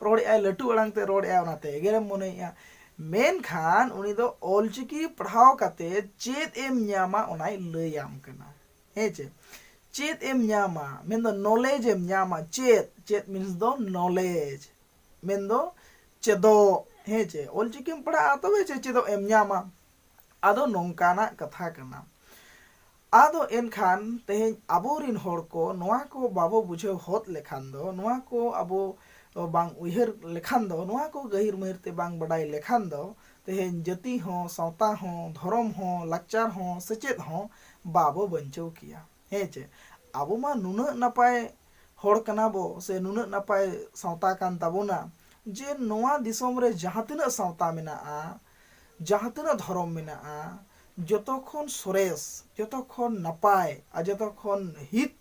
ᱨᱚᱲᱮᱜᱼᱟᱭ, ᱞᱟᱹᱴᱩ ᱟᱲᱟᱝ ᱛᱮ ᱨᱚᱲᱮᱜᱼᱟᱭ, ᱚᱱᱟᱛᱮ ᱮᱜᱮᱨᱮᱢ ᱢᱚᱱᱮᱭᱮᱜᱼᱟ᱾ ᱢᱮᱱᱠᱷᱟᱱ ᱩᱱᱤ ᱫᱚ ᱚᱞᱪᱤᱠᱤ ᱯᱟᱲᱦᱟᱣ ᱠᱟᱛᱮ ᱪᱮᱫ ᱮᱢ ᱧᱟᱢᱟ ᱚᱱᱟᱭ ᱞᱟᱹᱭᱟᱢ ᱠᱟᱱᱟ᱾ ᱦᱮᱸ ᱪᱮ? ᱪᱮᱫ ᱮᱢ ᱧᱟᱢᱟ, ᱢᱮᱱᱫᱚ knowledge ᱮᱢ ᱧᱟᱢᱟ᱾ ᱪᱮᱫ, ᱪᱮᱫ means ᱫᱚ knowledge, ᱢᱮᱱᱫᱚ ᱪᱮᱫᱚᱜ᱾ ᱦᱮᱸ ᱪᱮ? ᱚᱞᱪᱤᱠᱤᱢ ᱯᱟᱲᱦᱟᱜᱼᱟ ᱛᱚᱵᱮ ᱪᱮ ᱪᱮᱫᱚᱜ ᱮᱢ ᱧᱟᱢᱟ᱾ ᱟᱫᱚ ᱱᱚᱝᱠᱟᱱᱟᱜ ᱠᱟᱛᱷᱟ ᱠᱟᱱᱟ᱾ ᱟᱫᱚ ᱮᱱᱠᱷᱟᱱ ᱛᱮᱦᱮᱧ ᱟᱵᱚᱨᱤᱱ ᱦᱚᱲ ᱠᱚ ᱱᱚᱣᱟ ᱠᱚ ᱵᱟᱵᱚ ᱵᱩᱡᱷᱟᱹᱣ ᱦᱚᱫ ᱞᱮᱠᱷᱟᱱ ᱫᱚ, ᱱᱚᱣᱟ ᱠᱚ ᱟᱵᱚ ᱵᱟᱝ ᱩᱭᱦᱟᱹᱨ ᱞᱮᱠᱷᱟᱱ ᱫᱚ, ᱱᱚᱣᱟ ᱠᱚ ᱜᱟᱹᱦᱤᱨ ᱢᱟᱹᱦᱤᱨ ᱛᱮ ᱵᱟᱝ ᱵᱟᱰᱟᱭ ᱞᱮᱠᱷᱟᱱ ᱫᱚ, ᱛᱮᱦᱮᱧ ᱡᱟᱹᱛᱤ ᱦᱚᱸ, ᱥᱟᱶᱛᱟ ᱦᱚᱸ, ᱫᱷᱚᱨᱚᱢ ᱦᱚᱸ, ᱞᱟᱠᱪᱟᱨ ᱦᱚᱸ, ᱥᱮᱪᱮᱫ ᱦᱚᱸ ᱵᱟᱵᱚ ᱵᱟᱧᱪᱟᱣ ᱠᱮᱭᱟ᱾ ᱦᱮᱸ ᱪᱮ? ᱟᱵᱚ ᱢᱟ ᱱᱩᱱᱟᱹᱜ ᱱᱟᱯᱟᱭ ᱦᱚᱲ ᱠᱟᱱᱟ ᱵᱚ, ᱥᱮ ᱱᱩᱱᱟᱹᱜ ᱱᱟᱯᱟᱭ ᱥᱟᱶᱛᱟ ᱠᱟᱱ ᱛᱟᱵᱚᱱᱟ, ᱡᱮ ᱱᱚᱣᱟ ᱫᱤᱥᱚᱢ ᱨᱮ ᱡᱟᱦᱟᱸ ᱛᱤᱱᱟᱹᱜ ᱥᱟᱶᱛᱟ ᱢᱮᱱᱟᱜᱼᱟ, ᱡᱟᱦᱟᱸ ᱛᱤᱱᱟᱹᱜ ᱫᱷᱚᱨᱚᱢ ᱢᱮᱱᱟᱜᱼᱟ, ᱡᱚᱛᱚ ᱠᱷᱚᱱ ᱥᱚᱨᱮᱥ, ᱡᱚᱛᱚ ᱠᱷᱚᱱ ᱱᱟᱯᱟᱭ ᱟᱨ ᱡᱚᱛᱚ ᱠᱷᱚᱱ ᱦᱤᱛ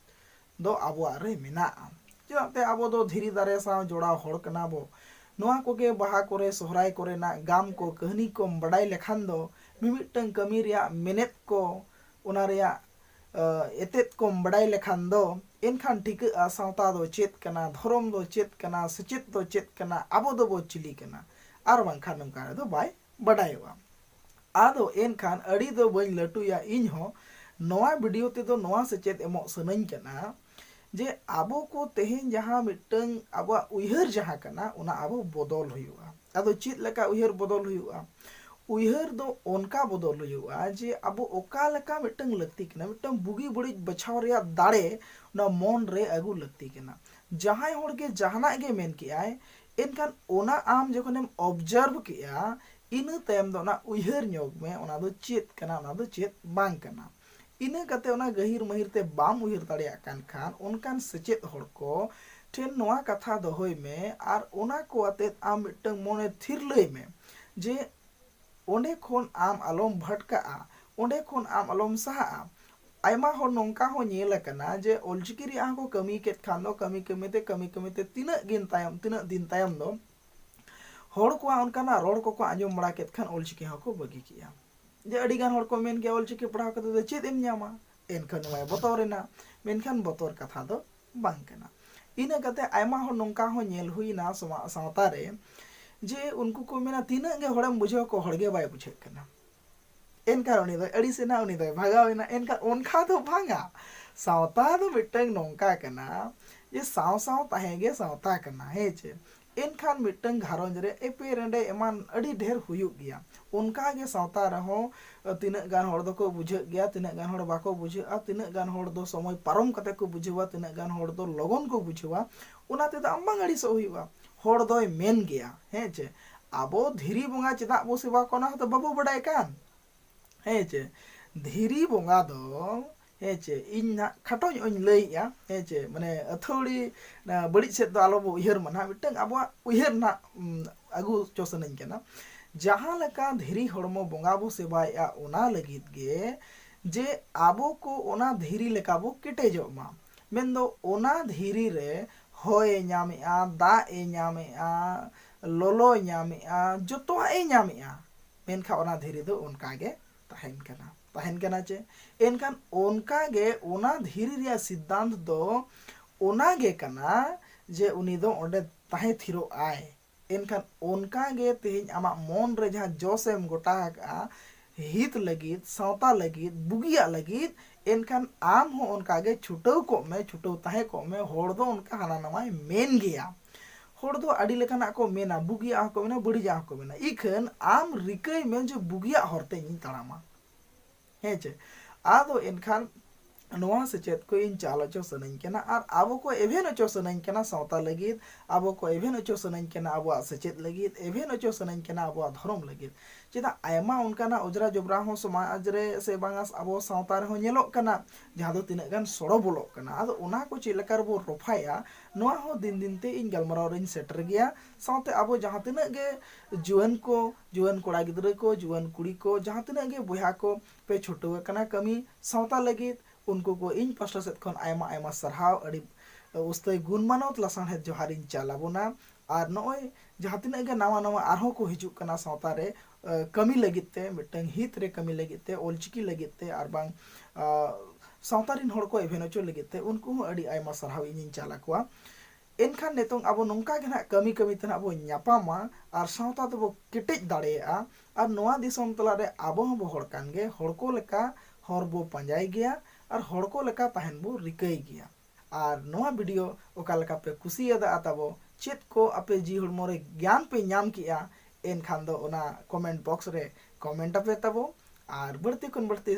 ᱫᱚ ᱟᱵᱚᱣᱟᱜ ᱨᱮ ᱢᱮᱱᱟᱜᱼᱟ᱾ ᱪᱮᱫᱟᱜ ᱛᱮ ᱟᱵᱚ ᱫᱚ ᱫᱷᱤᱨᱤ ᱫᱟᱨᱮ ᱥᱟᱶ ᱡᱚᱲᱟᱣ ᱦᱚᱲ ᱠᱟᱱᱟ ᱵᱚ᱾ ᱱᱚᱣᱟ ᱠᱚᱜᱮ ᱵᱟᱦᱟ ᱠᱚᱨᱮ, ᱥᱚᱦᱨᱟᱭ ᱠᱚᱨᱮᱱᱟᱜ ᱜᱟᱢ ᱠᱚ, ᱠᱟᱹᱦᱱᱤ ᱠᱚᱢ ᱵᱟᱰᱟᱭ ᱞᱮᱠᱷᱟᱱ ᱫᱚ, ᱢᱤᱢᱤᱫᱴᱟᱝ ᱠᱟᱹᱢᱤ ᱨᱮᱭᱟᱜ ᱢᱮᱱᱮᱛ ᱠᱚ, ᱚᱱᱟ ᱨᱮᱭᱟᱜ, ᱮ, ᱮᱛᱮᱫ ᱠᱚᱢ ᱵᱟᱰᱟᱭ ᱞᱮᱠᱷᱟᱱ ᱫᱚ, ᱮᱱᱠᱷᱟᱱ ᱴᱷᱤᱠᱟᱹᱜᱼᱟ ᱥᱟᱶᱛᱟ ᱫᱚ ᱪᱮᱫ ᱠᱟᱱᱟ, ᱫᱷᱚᱨᱚᱢ ᱫᱚ ᱪᱮᱫ ᱠᱟᱱᱟ, ᱥᱮᱪᱮᱫ ᱫᱚ ᱪᱮᱫ ᱠᱟᱱᱟ, ᱟᱵᱚ ᱫᱚᱵᱚ ᱪᱤᱞᱤ ᱠᱟᱱᱟ᱾ ᱟᱨ ᱵᱟᱝᱠᱷᱟᱱ ᱱᱚᱝᱠᱟ ᱨᱮᱫᱚ ᱵᱟᱭ ᱵᱟᱰᱟᱭᱚᱜᱼᱟ᱾ ᱟᱫᱚ ᱮᱱᱠᱷᱟᱱ ᱟᱹᱰᱤ ᱫᱚ ᱵᱟᱹᱧ ᱞᱟᱹᱴᱩᱭᱟ ᱤᱧ ᱦᱚᱸ, ᱱᱚᱣᱟ video ᱛᱮᱫᱚ ᱱᱚᱣᱟ ᱥᱮᱪᱮᱫ ᱮᱢᱚᱜ ᱥᱟᱱᱟᱧ ᱠᱟᱱᱟ ᱡᱮ ᱟᱵᱚ ᱠᱚ ᱛᱮᱦᱮᱧ ᱡᱟᱦᱟᱸ ᱢᱤᱫᱴᱟᱝ ᱟᱵᱚᱣᱟᱜ ᱩᱭᱦᱟᱹᱨ ᱡᱟᱦᱟᱸ ᱠᱟᱱᱟ, ᱚᱱᱟ ᱟᱵᱚ ᱵᱚᱫᱚᱞ ᱦᱩᱭᱩᱜᱼᱟ᱾ ᱟᱫᱚ ᱪᱮᱫ ᱞᱮᱠᱟ ᱩᱭᱦᱟᱹᱨ ᱵᱚᱫᱚᱞ ᱦᱩᱭᱩᱜᱼᱟ? ᱩᱭᱦᱟᱹᱨ ᱫᱚ ᱚᱱᱠᱟ ᱵᱚᱫᱚᱞ ᱦᱩᱭᱩᱜᱼᱟ ᱡᱮ ᱟᱵᱚ ᱚᱠᱟ ᱞᱮᱠᱟ ᱢᱤᱫᱴᱟᱝ ᱞᱟᱹᱠᱛᱤ ᱠᱟᱱᱟ, ᱢᱤᱫᱴᱟᱝ ᱵᱩᱜᱤ ᱵᱟᱹᱲᱤᱡ ᱵᱟᱪᱷᱟᱣ ᱨᱮᱭᱟᱜ ᱫᱟᱲᱮ ᱚᱱᱟ ᱢᱚᱱ ᱨᱮ ᱟᱹᱜᱩ ᱞᱟᱹᱠᱛᱤ ᱠᱟᱱᱟ᱾ ᱡᱟᱦᱟᱸᱭ ᱦᱚᱲ ᱜᱮ ᱡᱟᱦᱟᱱᱟᱜ ᱜᱮ ᱢᱮᱱ ᱠᱮᱜᱼᱟᱭ, ᱮᱱᱠᱷᱟᱱ ᱚᱱᱟ ᱟᱢ ᱡᱚᱠᱷᱚᱱᱮᱢ observe ᱠᱮᱜᱼᱟ, ᱤᱱᱟᱹ ᱛᱟᱭᱚᱢ ᱫᱚ ᱚᱱᱟ ᱩᱭᱦᱟᱹᱨ ᱧᱚᱜ ᱢᱮ, ᱚᱱᱟ ᱫᱚ ᱪᱮᱫ ᱠᱟᱱᱟ, ᱚᱱᱟ ᱫᱚ ᱪᱮᱫ ᱵᱟᱝ ᱠᱟᱱᱟ᱾ ᱤᱱᱟᱹ ᱠᱟᱛᱮ ᱚᱱᱟ ᱜᱟᱹᱦᱤᱨ ᱢᱟᱹᱦᱤᱨ ᱛᱮ ᱵᱟᱢ ᱩᱭᱦᱟᱹᱨ ᱫᱟᱲᱮᱭᱟᱜ ᱠᱟᱱ ᱠᱷᱟᱱ, ᱚᱱᱠᱟᱱ ᱥᱮᱪᱮᱫ ᱦᱚᱲ ᱠᱚ ᱴᱷᱮᱱ ᱱᱚᱣᱟ ᱠᱟᱛᱷᱟ ᱫᱚᱦᱚᱭ ᱢᱮ ᱟᱨ ᱚᱱᱟ ᱠᱚ ᱟᱛᱮᱫ ᱟᱢ ᱢᱤᱫᱴᱟᱝ ᱢᱚᱱᱮ ᱛᱷᱤᱨ ᱞᱟᱹᱭ ᱢᱮ ᱡᱮ ᱚᱸᱰᱮ ᱠᱷᱚᱱ ᱟᱢ ᱟᱞᱚᱢ ᱵᱷᱟᱴᱠᱟᱜᱼᱟ, ᱚᱸᱰᱮ ᱠᱷᱚᱱ ᱟᱢ ᱟᱞᱚᱢ ᱥᱟᱦᱟᱜᱼᱟ᱾ ᱟᱭᱢᱟ ᱦᱚᱲ ᱱᱚᱝᱠᱟ ᱦᱚᱸ ᱧᱮᱞ ᱟᱠᱟᱱᱟ ᱡᱮ ᱚᱞᱪᱤᱠᱤ ᱨᱮᱭᱟᱜ ᱦᱚᱸᱠᱚ ᱠᱟᱹᱢᱤ ᱠᱮᱫ ᱠᱷᱟᱱ ᱫᱚ, ᱠᱟᱹᱢᱤ ᱠᱟᱹᱢᱤ ᱛᱮ, ᱠᱟᱹᱢᱤ ᱠᱟᱹᱢᱤ ᱛᱮ ᱛᱤᱱᱟᱹᱜ ᱫᱤᱱ ᱛᱟᱭᱚᱢ, ᱛᱤᱱᱟᱹᱜ ᱫᱤᱱ ᱛᱟᱭᱚᱢ ᱫᱚ ᱦᱚᱲ ᱠᱚᱣᱟᱜ ᱚᱱᱠᱟᱱᱟᱜ ᱨᱚᱲ ᱠᱚᱠᱚ ᱟᱸᱡᱚᱢ ᱵᱟᱲᱟ ᱠᱮᱫ ᱠᱷᱟᱱ ᱚᱞᱪᱤᱠᱤ ᱦᱚᱸᱠᱚ ᱵᱟᱹᱜᱤ ᱠᱮᱜᱼᱟ᱾ ᱡᱮ ᱟᱹᱰᱤᱜᱟᱱ ᱦᱚᱲ ᱠᱚ ᱢᱮᱱ ᱜᱮᱭᱟ, "ᱚᱞᱪᱤᱠᱤ ᱯᱟᱲᱦᱟᱣ ᱠᱟᱛᱮ ᱫᱚ ᱪᱮᱫ ᱮᱢ ᱧᱟᱢᱟ? ᱮᱱᱠᱷᱟᱱ ᱱᱚᱣᱟᱭ ᱵᱚᱛᱚᱨ ᱮᱱᱟ᱾" ᱢᱮᱱᱠᱷᱟᱱ ᱵᱚᱛᱚᱨ ᱠᱟᱛᱷᱟ ᱫᱚ ᱵᱟᱝ ᱠᱟᱱᱟ᱾ ᱤᱱᱟᱹ ᱠᱟᱛᱮ ᱟᱭᱢᱟ ᱦᱚᱲ ᱱᱚᱝᱠᱟ ᱦᱚᱸ ᱧᱮᱞ ᱦᱩᱭᱱᱟ ᱥᱚᱢᱟ-, ᱥᱟᱶᱛᱟ ᱨᱮ, ᱡᱮ ᱩᱱᱠᱩ ᱠᱚ ᱢᱮᱱᱟ, ᱛᱤᱱᱟᱹᱜ ᱜᱮ ᱦᱚᱲᱮᱢ ᱵᱩᱡᱷᱟᱹᱣ ᱠᱚ, ᱦᱚᱲ ᱜᱮ ᱵᱟᱭ ᱵᱩᱡᱷᱟᱹᱜ ᱠᱟᱱᱟ᱾ ᱮᱱᱠᱷᱟᱱ ᱩᱱᱤ ᱫᱚᱭ ᱟᱹᱲᱤᱥ ᱮᱱᱟ, ᱩᱱᱤ ᱫᱚᱭ ᱵᱷᱟᱜᱟᱣ ᱮᱱᱟ᱾ ᱮᱱᱠᱷᱟᱱ ᱚᱱᱠᱟ ᱫᱚ ᱵᱟᱝᱟ᱾ ᱥᱟᱶᱛᱟ ᱫᱚ ᱢᱤᱫᱴᱟᱝ ᱱᱚᱝᱠᱟ ᱠᱟᱱᱟ ᱡᱮ ᱥᱟᱶ ᱥᱟᱶ ᱛᱟᱦᱮᱸ ᱜᱮ ᱥᱟᱶᱛᱟ ᱠᱟᱱᱟ, ᱦᱮᱸ ᱪᱮ? ᱮᱱᱠᱷᱟᱱ ᱢᱤᱫᱴᱟᱝ ᱜᱷᱟᱨᱚᱸᱡᱽ ᱨᱮ ᱮᱯᱮᱨ ᱦᱮᱸᱰᱮᱡ ᱮᱢᱟᱱ ᱟᱹᱰᱤ ᱰᱷᱮᱨ ᱦᱩᱭᱩᱜ ᱜᱮᱭᱟ᱾ ᱚᱱᱠᱟ ᱜᱮ ᱥᱟᱶᱛᱟ ᱨᱮᱦᱚᱸ ᱛᱤᱱᱟᱹᱜ ᱜᱟᱱ ᱦᱚᱲ ᱫᱚᱠᱚ ᱵᱩᱡᱷᱟᱹᱜ ᱜᱮᱭᱟ, ᱛᱤᱱᱟᱹᱜ ᱜᱟᱱ ᱦᱚᱲ ᱵᱟᱠᱚ ᱵᱩᱡᱷᱟᱹᱜᱼᱟ, ᱛᱤᱱᱟᱹᱜ ᱜᱟᱱ ᱦᱚᱲ ᱫᱚ ᱥᱚᱢᱚᱭ ᱯᱟᱨᱚᱢ ᱠᱟᱛᱮ ᱠᱚ ᱵᱩᱡᱷᱟᱹᱣᱟ, ᱛᱤᱱᱟᱹᱜ ᱜᱟᱱ ᱦᱚᱲ ᱫᱚ ᱞᱚᱜᱚᱱ ᱠᱚ ᱵᱩᱡᱷᱟᱹᱣᱟ᱾ ᱚᱱᱟ ᱛᱮᱫᱚ ᱟᱢ ᱵᱟᱝ ᱟᱹᱲᱤᱥᱚᱜ ᱦᱩᱭᱩᱜᱼᱟ᱾ ᱦᱚᱲ ᱫᱚᱭ ᱢᱮᱱ ᱜᱮᱭᱟ, ᱦᱮᱸ ᱪᱮ? ᱟᱵᱚ ᱫᱷᱤᱨᱤ ᱵᱚᱸᱜᱟ ᱪᱮᱫᱟᱜ ᱵᱚ ᱥᱮᱵᱟ ᱠᱚᱣᱟ, ᱚᱱᱟ ᱦᱚᱸᱛᱚ ᱵᱟᱵᱚ ᱵᱟᱰᱟᱭ ᱠᱟᱱ, ᱦᱮᱸ ᱪᱮ? ᱫᱷᱤᱨᱤ ᱵᱚᱸᱜᱟ ᱫᱚ, ᱦᱮᱸ ᱪᱮ, ᱤᱧ ᱱᱟᱜ ᱠᱷᱟᱴᱚ ᱧᱚᱜ ᱤᱧ ᱞᱟᱹᱭᱮᱜᱼᱟ, ᱦᱮᱸ ᱪᱮ, ᱢᱟᱱᱮ ᱟᱹᱛᱷᱟᱹᱣᱲᱤ, ᱚᱱᱟ ᱵᱟᱹᱲᱤᱡ ᱥᱮᱫ ᱫᱚ ᱟᱞᱚ ᱵᱚ ᱩᱭᱦᱟᱹᱨ ᱢᱟ ᱱᱟᱦᱟᱜ, ᱢᱤᱫᱴᱟᱝ ᱟᱵᱚᱣᱟᱜ ᱩᱭᱦᱟᱹᱨ ᱱᱟᱜ, ᱩᱢ, ᱟᱹᱜᱩ ᱦᱚᱪᱚ ᱥᱟᱱᱟᱧ ᱠᱟᱱᱟ᱾ ᱡᱟᱦᱟᱸ ᱞᱮᱠᱟ ᱫᱷᱤᱨᱤ ᱦᱚᱲᱢᱚ ᱵᱚᱸᱜᱟ ᱵᱚ ᱥᱮᱵᱟᱭᱮᱜᱼᱟ, ᱚᱱᱟ ᱞᱟᱹᱜᱤᱫ ᱜᱮ ᱡᱮ ᱟᱵᱚ ᱠᱚ ᱚᱱᱟ ᱫᱷᱤᱨᱤ ᱞᱮᱠᱟ ᱵᱚ ᱠᱮᱴᱮᱡᱚᱜ ᱢᱟ, ᱢᱮᱱᱫᱚ ᱚᱱᱟ ᱫᱷᱤᱨᱤ ᱨᱮ ᱦᱚᱭᱮ ᱧᱟᱢᱮᱜᱼᱟ, ᱫᱟᱜ ᱮ ᱧᱟᱢᱮᱜᱼᱟ, ᱞᱚᱞᱚᱭ ᱧᱟᱢᱮᱜᱼᱟ, ᱡᱚᱛᱚᱣᱟᱜ ᱮ ᱧᱟᱢᱮᱜᱼᱟ᱾ ᱢᱮᱱᱠᱷᱟᱱ ᱚᱱᱟ ᱫᱷᱤᱨᱤ ᱫᱚ ᱚᱱᱠᱟ ᱜᱮ ᱛᱟᱦᱮᱱ ᱠᱟᱱᱟ, ᱛᱟᱦᱮᱱ ᱠᱟᱱᱟ ᱪᱮ? ᱮᱱᱠᱷᱟᱱ ᱚᱱᱠᱟ ᱜᱮ ᱚᱱᱟ ᱫᱷᱤᱨᱤ ᱨᱮᱭᱟᱜ ᱥᱤᱫᱽᱫᱷᱟᱱᱛ ᱫᱚ ᱚᱱᱟ ᱜᱮ ᱠᱟᱱᱟ ᱡᱮ ᱩᱱᱤ ᱫᱚ ᱚᱸᱰᱮ ᱛᱟᱦᱮᱸ ᱛᱷᱤᱨᱚᱜ ᱟᱭ᱾ ᱮᱱᱠᱷᱟᱱ ᱚᱱᱠᱟ ᱜᱮ ᱛᱮᱦᱮᱧ ᱟᱢᱟᱜ ᱢᱚᱱ ᱨᱮ ᱡᱟᱦᱟᱸ ᱡᱚᱥ ᱮᱢ ᱜᱚᱴᱟ ᱟᱠᱟᱫᱼᱟ, ᱦᱤᱛ ᱞᱟᱹᱜᱤᱫ, ᱥᱟᱶᱛᱟ ᱞᱟᱹᱜᱤᱫ, ᱵᱩᱜᱤᱭᱟᱜ ᱞᱟᱹᱜᱤᱫ, ᱮᱱᱠᱷᱟᱱ ᱟᱢ ᱦᱚᱸ ᱚᱱᱠᱟ ᱜᱮ ᱪᱷᱩᱴᱟᱹᱣ ᱠᱚᱜ ᱢᱮ, ᱪᱷᱩᱴᱟᱹᱣ ᱛᱟᱦᱮᱸ ᱠᱚᱜ ᱢᱮ᱾ ᱦᱚᱲ ᱫᱚ ᱚᱱᱠᱟ ᱦᱟᱱᱟ ᱱᱟᱣᱟᱭ ᱢᱮᱱ ᱜᱮᱭᱟ᱾ ᱦᱚᱲ ᱫᱚ ᱟᱹᱰᱤ ᱞᱮᱠᱟᱱᱟᱜ ᱠᱚ ᱢᱮᱱᱟ, ᱵᱩᱜᱤᱭᱟᱜ ᱦᱚᱸᱠᱚ ᱢᱮᱱᱟ, ᱵᱟᱹᱲᱤᱡᱟᱜ ᱦᱚᱸᱠᱚ ᱢᱮᱱᱟ᱾ ᱤᱠᱷᱟᱹᱱ ᱟᱢ ᱨᱤᱠᱟᱹᱭ ᱢᱮ ᱡᱮ ᱵᱩᱜᱤᱭᱟᱜ ᱦᱚᱨ ᱛᱮ ᱤᱧᱤᱧ ᱛᱟᱲᱟᱢᱟ᱾ ᱦᱮᱸ ᱪᱮ? ᱟᱫᱚ ᱮᱱᱠᱷᱟᱱ ᱱᱚᱣᱟ ᱥᱮᱪᱮᱫ ᱠᱚ ᱤᱧ ᱪᱟᱞ ᱦᱚᱪᱚ ᱥᱟᱱᱟᱧ ᱠᱟᱱᱟ ᱟᱨ ᱟᱵᱚ ᱠᱚ ᱮᱵᱷᱮᱱ ᱦᱚᱪᱚ ᱥᱟᱱᱟᱧ ᱠᱟᱱᱟ ᱥᱟᱶᱛᱟ ᱞᱟᱹᱜᱤᱫ, ᱟᱵᱚ ᱠᱚ ᱮᱵᱷᱮᱱ ᱦᱚᱪᱚ ᱥᱟᱱᱟᱧ ᱠᱟᱱᱟ ᱟᱵᱚᱣᱟᱜ ᱥᱮᱪᱮᱫ ᱞᱟᱹᱜᱤᱫ, ᱮᱵᱷᱮᱱ ᱦᱚᱪᱚ ᱥᱟᱱᱟᱧ ᱠᱟᱱᱟ ᱟᱵᱚᱣᱟᱜ ᱫᱷᱚᱨᱚᱢ ᱞᱟᱹᱜᱤᱫ᱾ ᱪᱮᱫᱟᱜ ᱟᱭᱢᱟ ᱚᱱᱠᱟᱱᱟᱜ ᱚᱡᱽᱨᱟ ᱡᱚᱵᱽᱨᱟ ᱦᱚᱸ ᱥᱚᱢᱟᱡᱽ ᱨᱮ ᱥᱮ ᱵᱟᱝᱟ ᱟᱵᱚ ᱥᱟᱶᱛᱟ ᱨᱮᱦᱚᱸ ᱧᱮᱞᱚᱜ ᱠᱟᱱᱟ, ᱡᱟᱦᱟᱸ ᱫᱚ ᱛᱤᱱᱟᱹᱜ ᱜᱟᱱ ᱥᱚᱲᱚ ᱵᱚᱞᱚᱜ ᱠᱟᱱᱟ᱾ ᱟᱫᱚ ᱚᱱᱟ ᱠᱚ ᱪᱮᱫ ᱞᱮᱠᱟ ᱨᱮᱵᱚ ᱨᱚᱯᱷᱟᱭᱟ, ᱱᱚᱣᱟ ᱦᱚᱸ ᱫᱤᱱ ᱫᱤᱱ ᱛᱮ ᱤᱧ ᱜᱟᱞᱢᱟᱨᱟᱣ ᱨᱮᱧ ᱥᱮᱴᱮᱨ ᱜᱮᱭᱟ᱾ ᱥᱟᱶᱛᱮ ᱟᱵᱚ ᱡᱟᱦᱟᱸ ᱛᱤᱱᱟᱹᱜ ᱜᱮ ᱡᱩᱣᱟᱹᱱ ᱠᱚ, ᱡᱩᱣᱟᱹᱱ ᱠᱚᱲᱟ ᱜᱤᱫᱽᱨᱟᱹ ᱠᱚ, ᱡᱩᱣᱟᱹᱱ ᱠᱩᱲᱤ ᱠᱚ, ᱡᱟᱦᱟᱸ ᱛᱤᱱᱟᱹᱜ ᱜᱮ ᱵᱚᱭᱦᱟ ᱠᱚ ᱯᱮ ᱪᱷᱩᱴᱟᱹᱣ ᱟᱠᱟᱱᱟ ᱠᱟᱹᱢᱤ ᱥᱟᱶᱛᱟ ᱞᱟᱹᱜᱤᱫ, ᱩᱱᱠᱩ ᱠᱚ ᱤᱧ ᱯᱟᱥᱴᱟ ᱥᱮᱫ ᱠᱷᱚᱱ ᱟᱭᱢᱟ ᱟᱭᱢᱟ ᱥᱟᱨᱦᱟᱣ, ᱟᱹᱰᱤ ᱩᱥᱛᱟᱹᱭ ᱜᱩᱱ ᱢᱟᱱᱚᱛ ᱞᱟᱥᱟᱬᱦᱮᱫ ᱡᱚᱦᱟᱨᱤᱧ ᱪᱟᱞ ᱟᱵᱚᱱᱟ᱾ ᱟᱨ ᱱᱚᱜᱼᱚᱭ ᱡᱟᱦᱟᱸ ᱛᱤᱱᱟᱹᱜ ᱜᱮ ᱱᱟᱣᱟ ᱱᱟᱣᱟ ᱟᱨᱦᱚᱸ ᱠᱚ ᱦᱤᱡᱩᱜ ᱠᱟᱱᱟ ᱥᱟᱶᱛᱟ ᱨᱮ, ᱟᱹ, ᱠᱟᱹᱢᱤ ᱞᱟᱹᱜᱤᱫ ᱛᱮ, ᱢᱤᱫᱴᱟᱝ ᱦᱤᱛ ᱨᱮ ᱠᱟᱹᱢᱤ ᱞᱟᱹᱜᱤᱫ ᱛᱮ, ᱚᱞᱪᱤᱠᱤ ᱞᱟᱹᱜᱤᱫ ᱛᱮ, ᱟᱨ ᱵᱟᱝ, ᱟᱹ, ᱥᱟᱶᱛᱟ ᱨᱤᱱ ᱦᱚᱲ ᱠᱚ ᱮᱵᱷᱮᱱ ᱦᱚᱪᱚ ᱞᱟᱹᱜᱤᱫ ᱛᱮ, ᱩᱱᱠᱩ ᱦᱚᱸ ᱟᱹᱰᱤ ᱟᱭᱢᱟ ᱥᱟᱨᱦᱟᱣ ᱤᱧᱤᱧ ᱪᱟᱞ ᱟᱠᱚᱣᱟ᱾ ᱮᱱᱠᱷᱟᱱ ᱱᱤᱛᱚᱝ ᱟᱵᱚ ᱱᱚᱝᱠᱟ ᱜᱮ ᱱᱟᱦᱟᱜ ᱠᱟᱹᱢᱤ ᱠᱟᱹᱢᱤ ᱛᱮ ᱱᱟᱦᱟᱜ ᱵᱚ ᱧᱟᱯᱟᱢᱟ ᱟᱨ ᱥᱟᱶᱛᱟ ᱫᱚᱵᱚ ᱠᱮᱴᱮᱡ ᱫᱟᱲᱮᱭᱟᱜᱼᱟ᱾ ᱟᱨ ᱱᱚᱣᱟ ᱫᱤᱥᱚᱢ ᱛᱟᱞᱟᱨᱮ ᱟᱵᱚ ᱦᱚᱸᱵᱚ ᱦᱚᱲ ᱠᱟᱱ ᱜᱮ, ᱦᱚᱲ ᱠᱚ ᱞᱮᱠᱟ ᱦᱚᱨ ᱵᱚ ᱯᱟᱸᱡᱟᱭ ᱜᱮᱭᱟ ᱟᱨ ᱦᱚᱲ ᱠᱚ ᱞᱮᱠᱟ ᱛᱟᱦᱮᱱ ᱵᱚ ᱨᱤᱠᱟᱹᱭ ᱜᱮᱭᱟ᱾ ᱟᱨ ᱱᱚᱣᱟ ᱵᱷᱤᱰᱤᱭᱳ ᱚᱠᱟ ᱞᱮᱠᱟ ᱯᱮ ᱠᱩᱥᱤᱭᱟᱫᱟ ᱛᱟᱵᱚ, ᱪᱮᱫ ᱠᱚ ᱟᱯᱮ ᱡᱤᱣᱤ ᱦᱚᱲᱢᱚ ᱨᱮ ᱜᱮᱭᱟᱱ ᱯᱮ ᱧᱟᱢ ᱠᱮᱜᱼᱟ, ᱮᱱᱠᱷᱟᱱ ᱫᱚ ᱚᱱᱟ ᱠᱚᱢᱮᱱᱴ ᱵᱚᱠᱥ ᱨᱮ ᱠᱚᱢᱮᱱᱴ ᱟᱯᱮ ᱛᱟᱵᱚ ᱟᱨ ᱵᱟᱹᱲᱛᱤ ᱠᱷᱚᱱ ᱵᱟᱹᱲᱛᱤ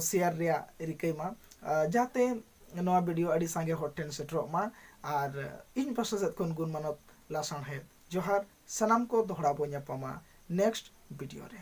ᱥᱮᱭᱟᱨ ᱨᱮᱭᱟᱜ ᱨᱤᱠᱟᱹᱭ ᱢᱟ, ᱟᱨ ᱡᱟᱛᱮ ᱱᱚᱣᱟ ᱵᱷᱤᱰᱤᱭᱳ ᱟᱹᱰᱤ ᱥᱟᱸᱜᱮ ᱦᱚᱲ ᱴᱷᱮᱱ ᱥᱮᱴᱮᱨᱚᱜ ᱢᱟ᱾ ᱟᱨ ᱤᱧ ᱯᱟᱥᱴᱟ ᱥᱮᱫ ᱠᱷᱚᱱ ᱜᱩᱱ ᱢᱟᱱᱚᱛ ᱞᱟᱥᱟᱲᱦᱮᱫ ᱡᱚᱦᱟᱨ᱾ ᱥᱟᱱᱟᱢ ᱠᱚ ᱫᱚᱦᱲᱟ ᱵᱚ ᱧᱟᱯᱟᱢᱟ ᱱᱮᱠᱥᱴ ᱵᱷᱤᱰᱤᱭᱳ ᱨᱮ᱾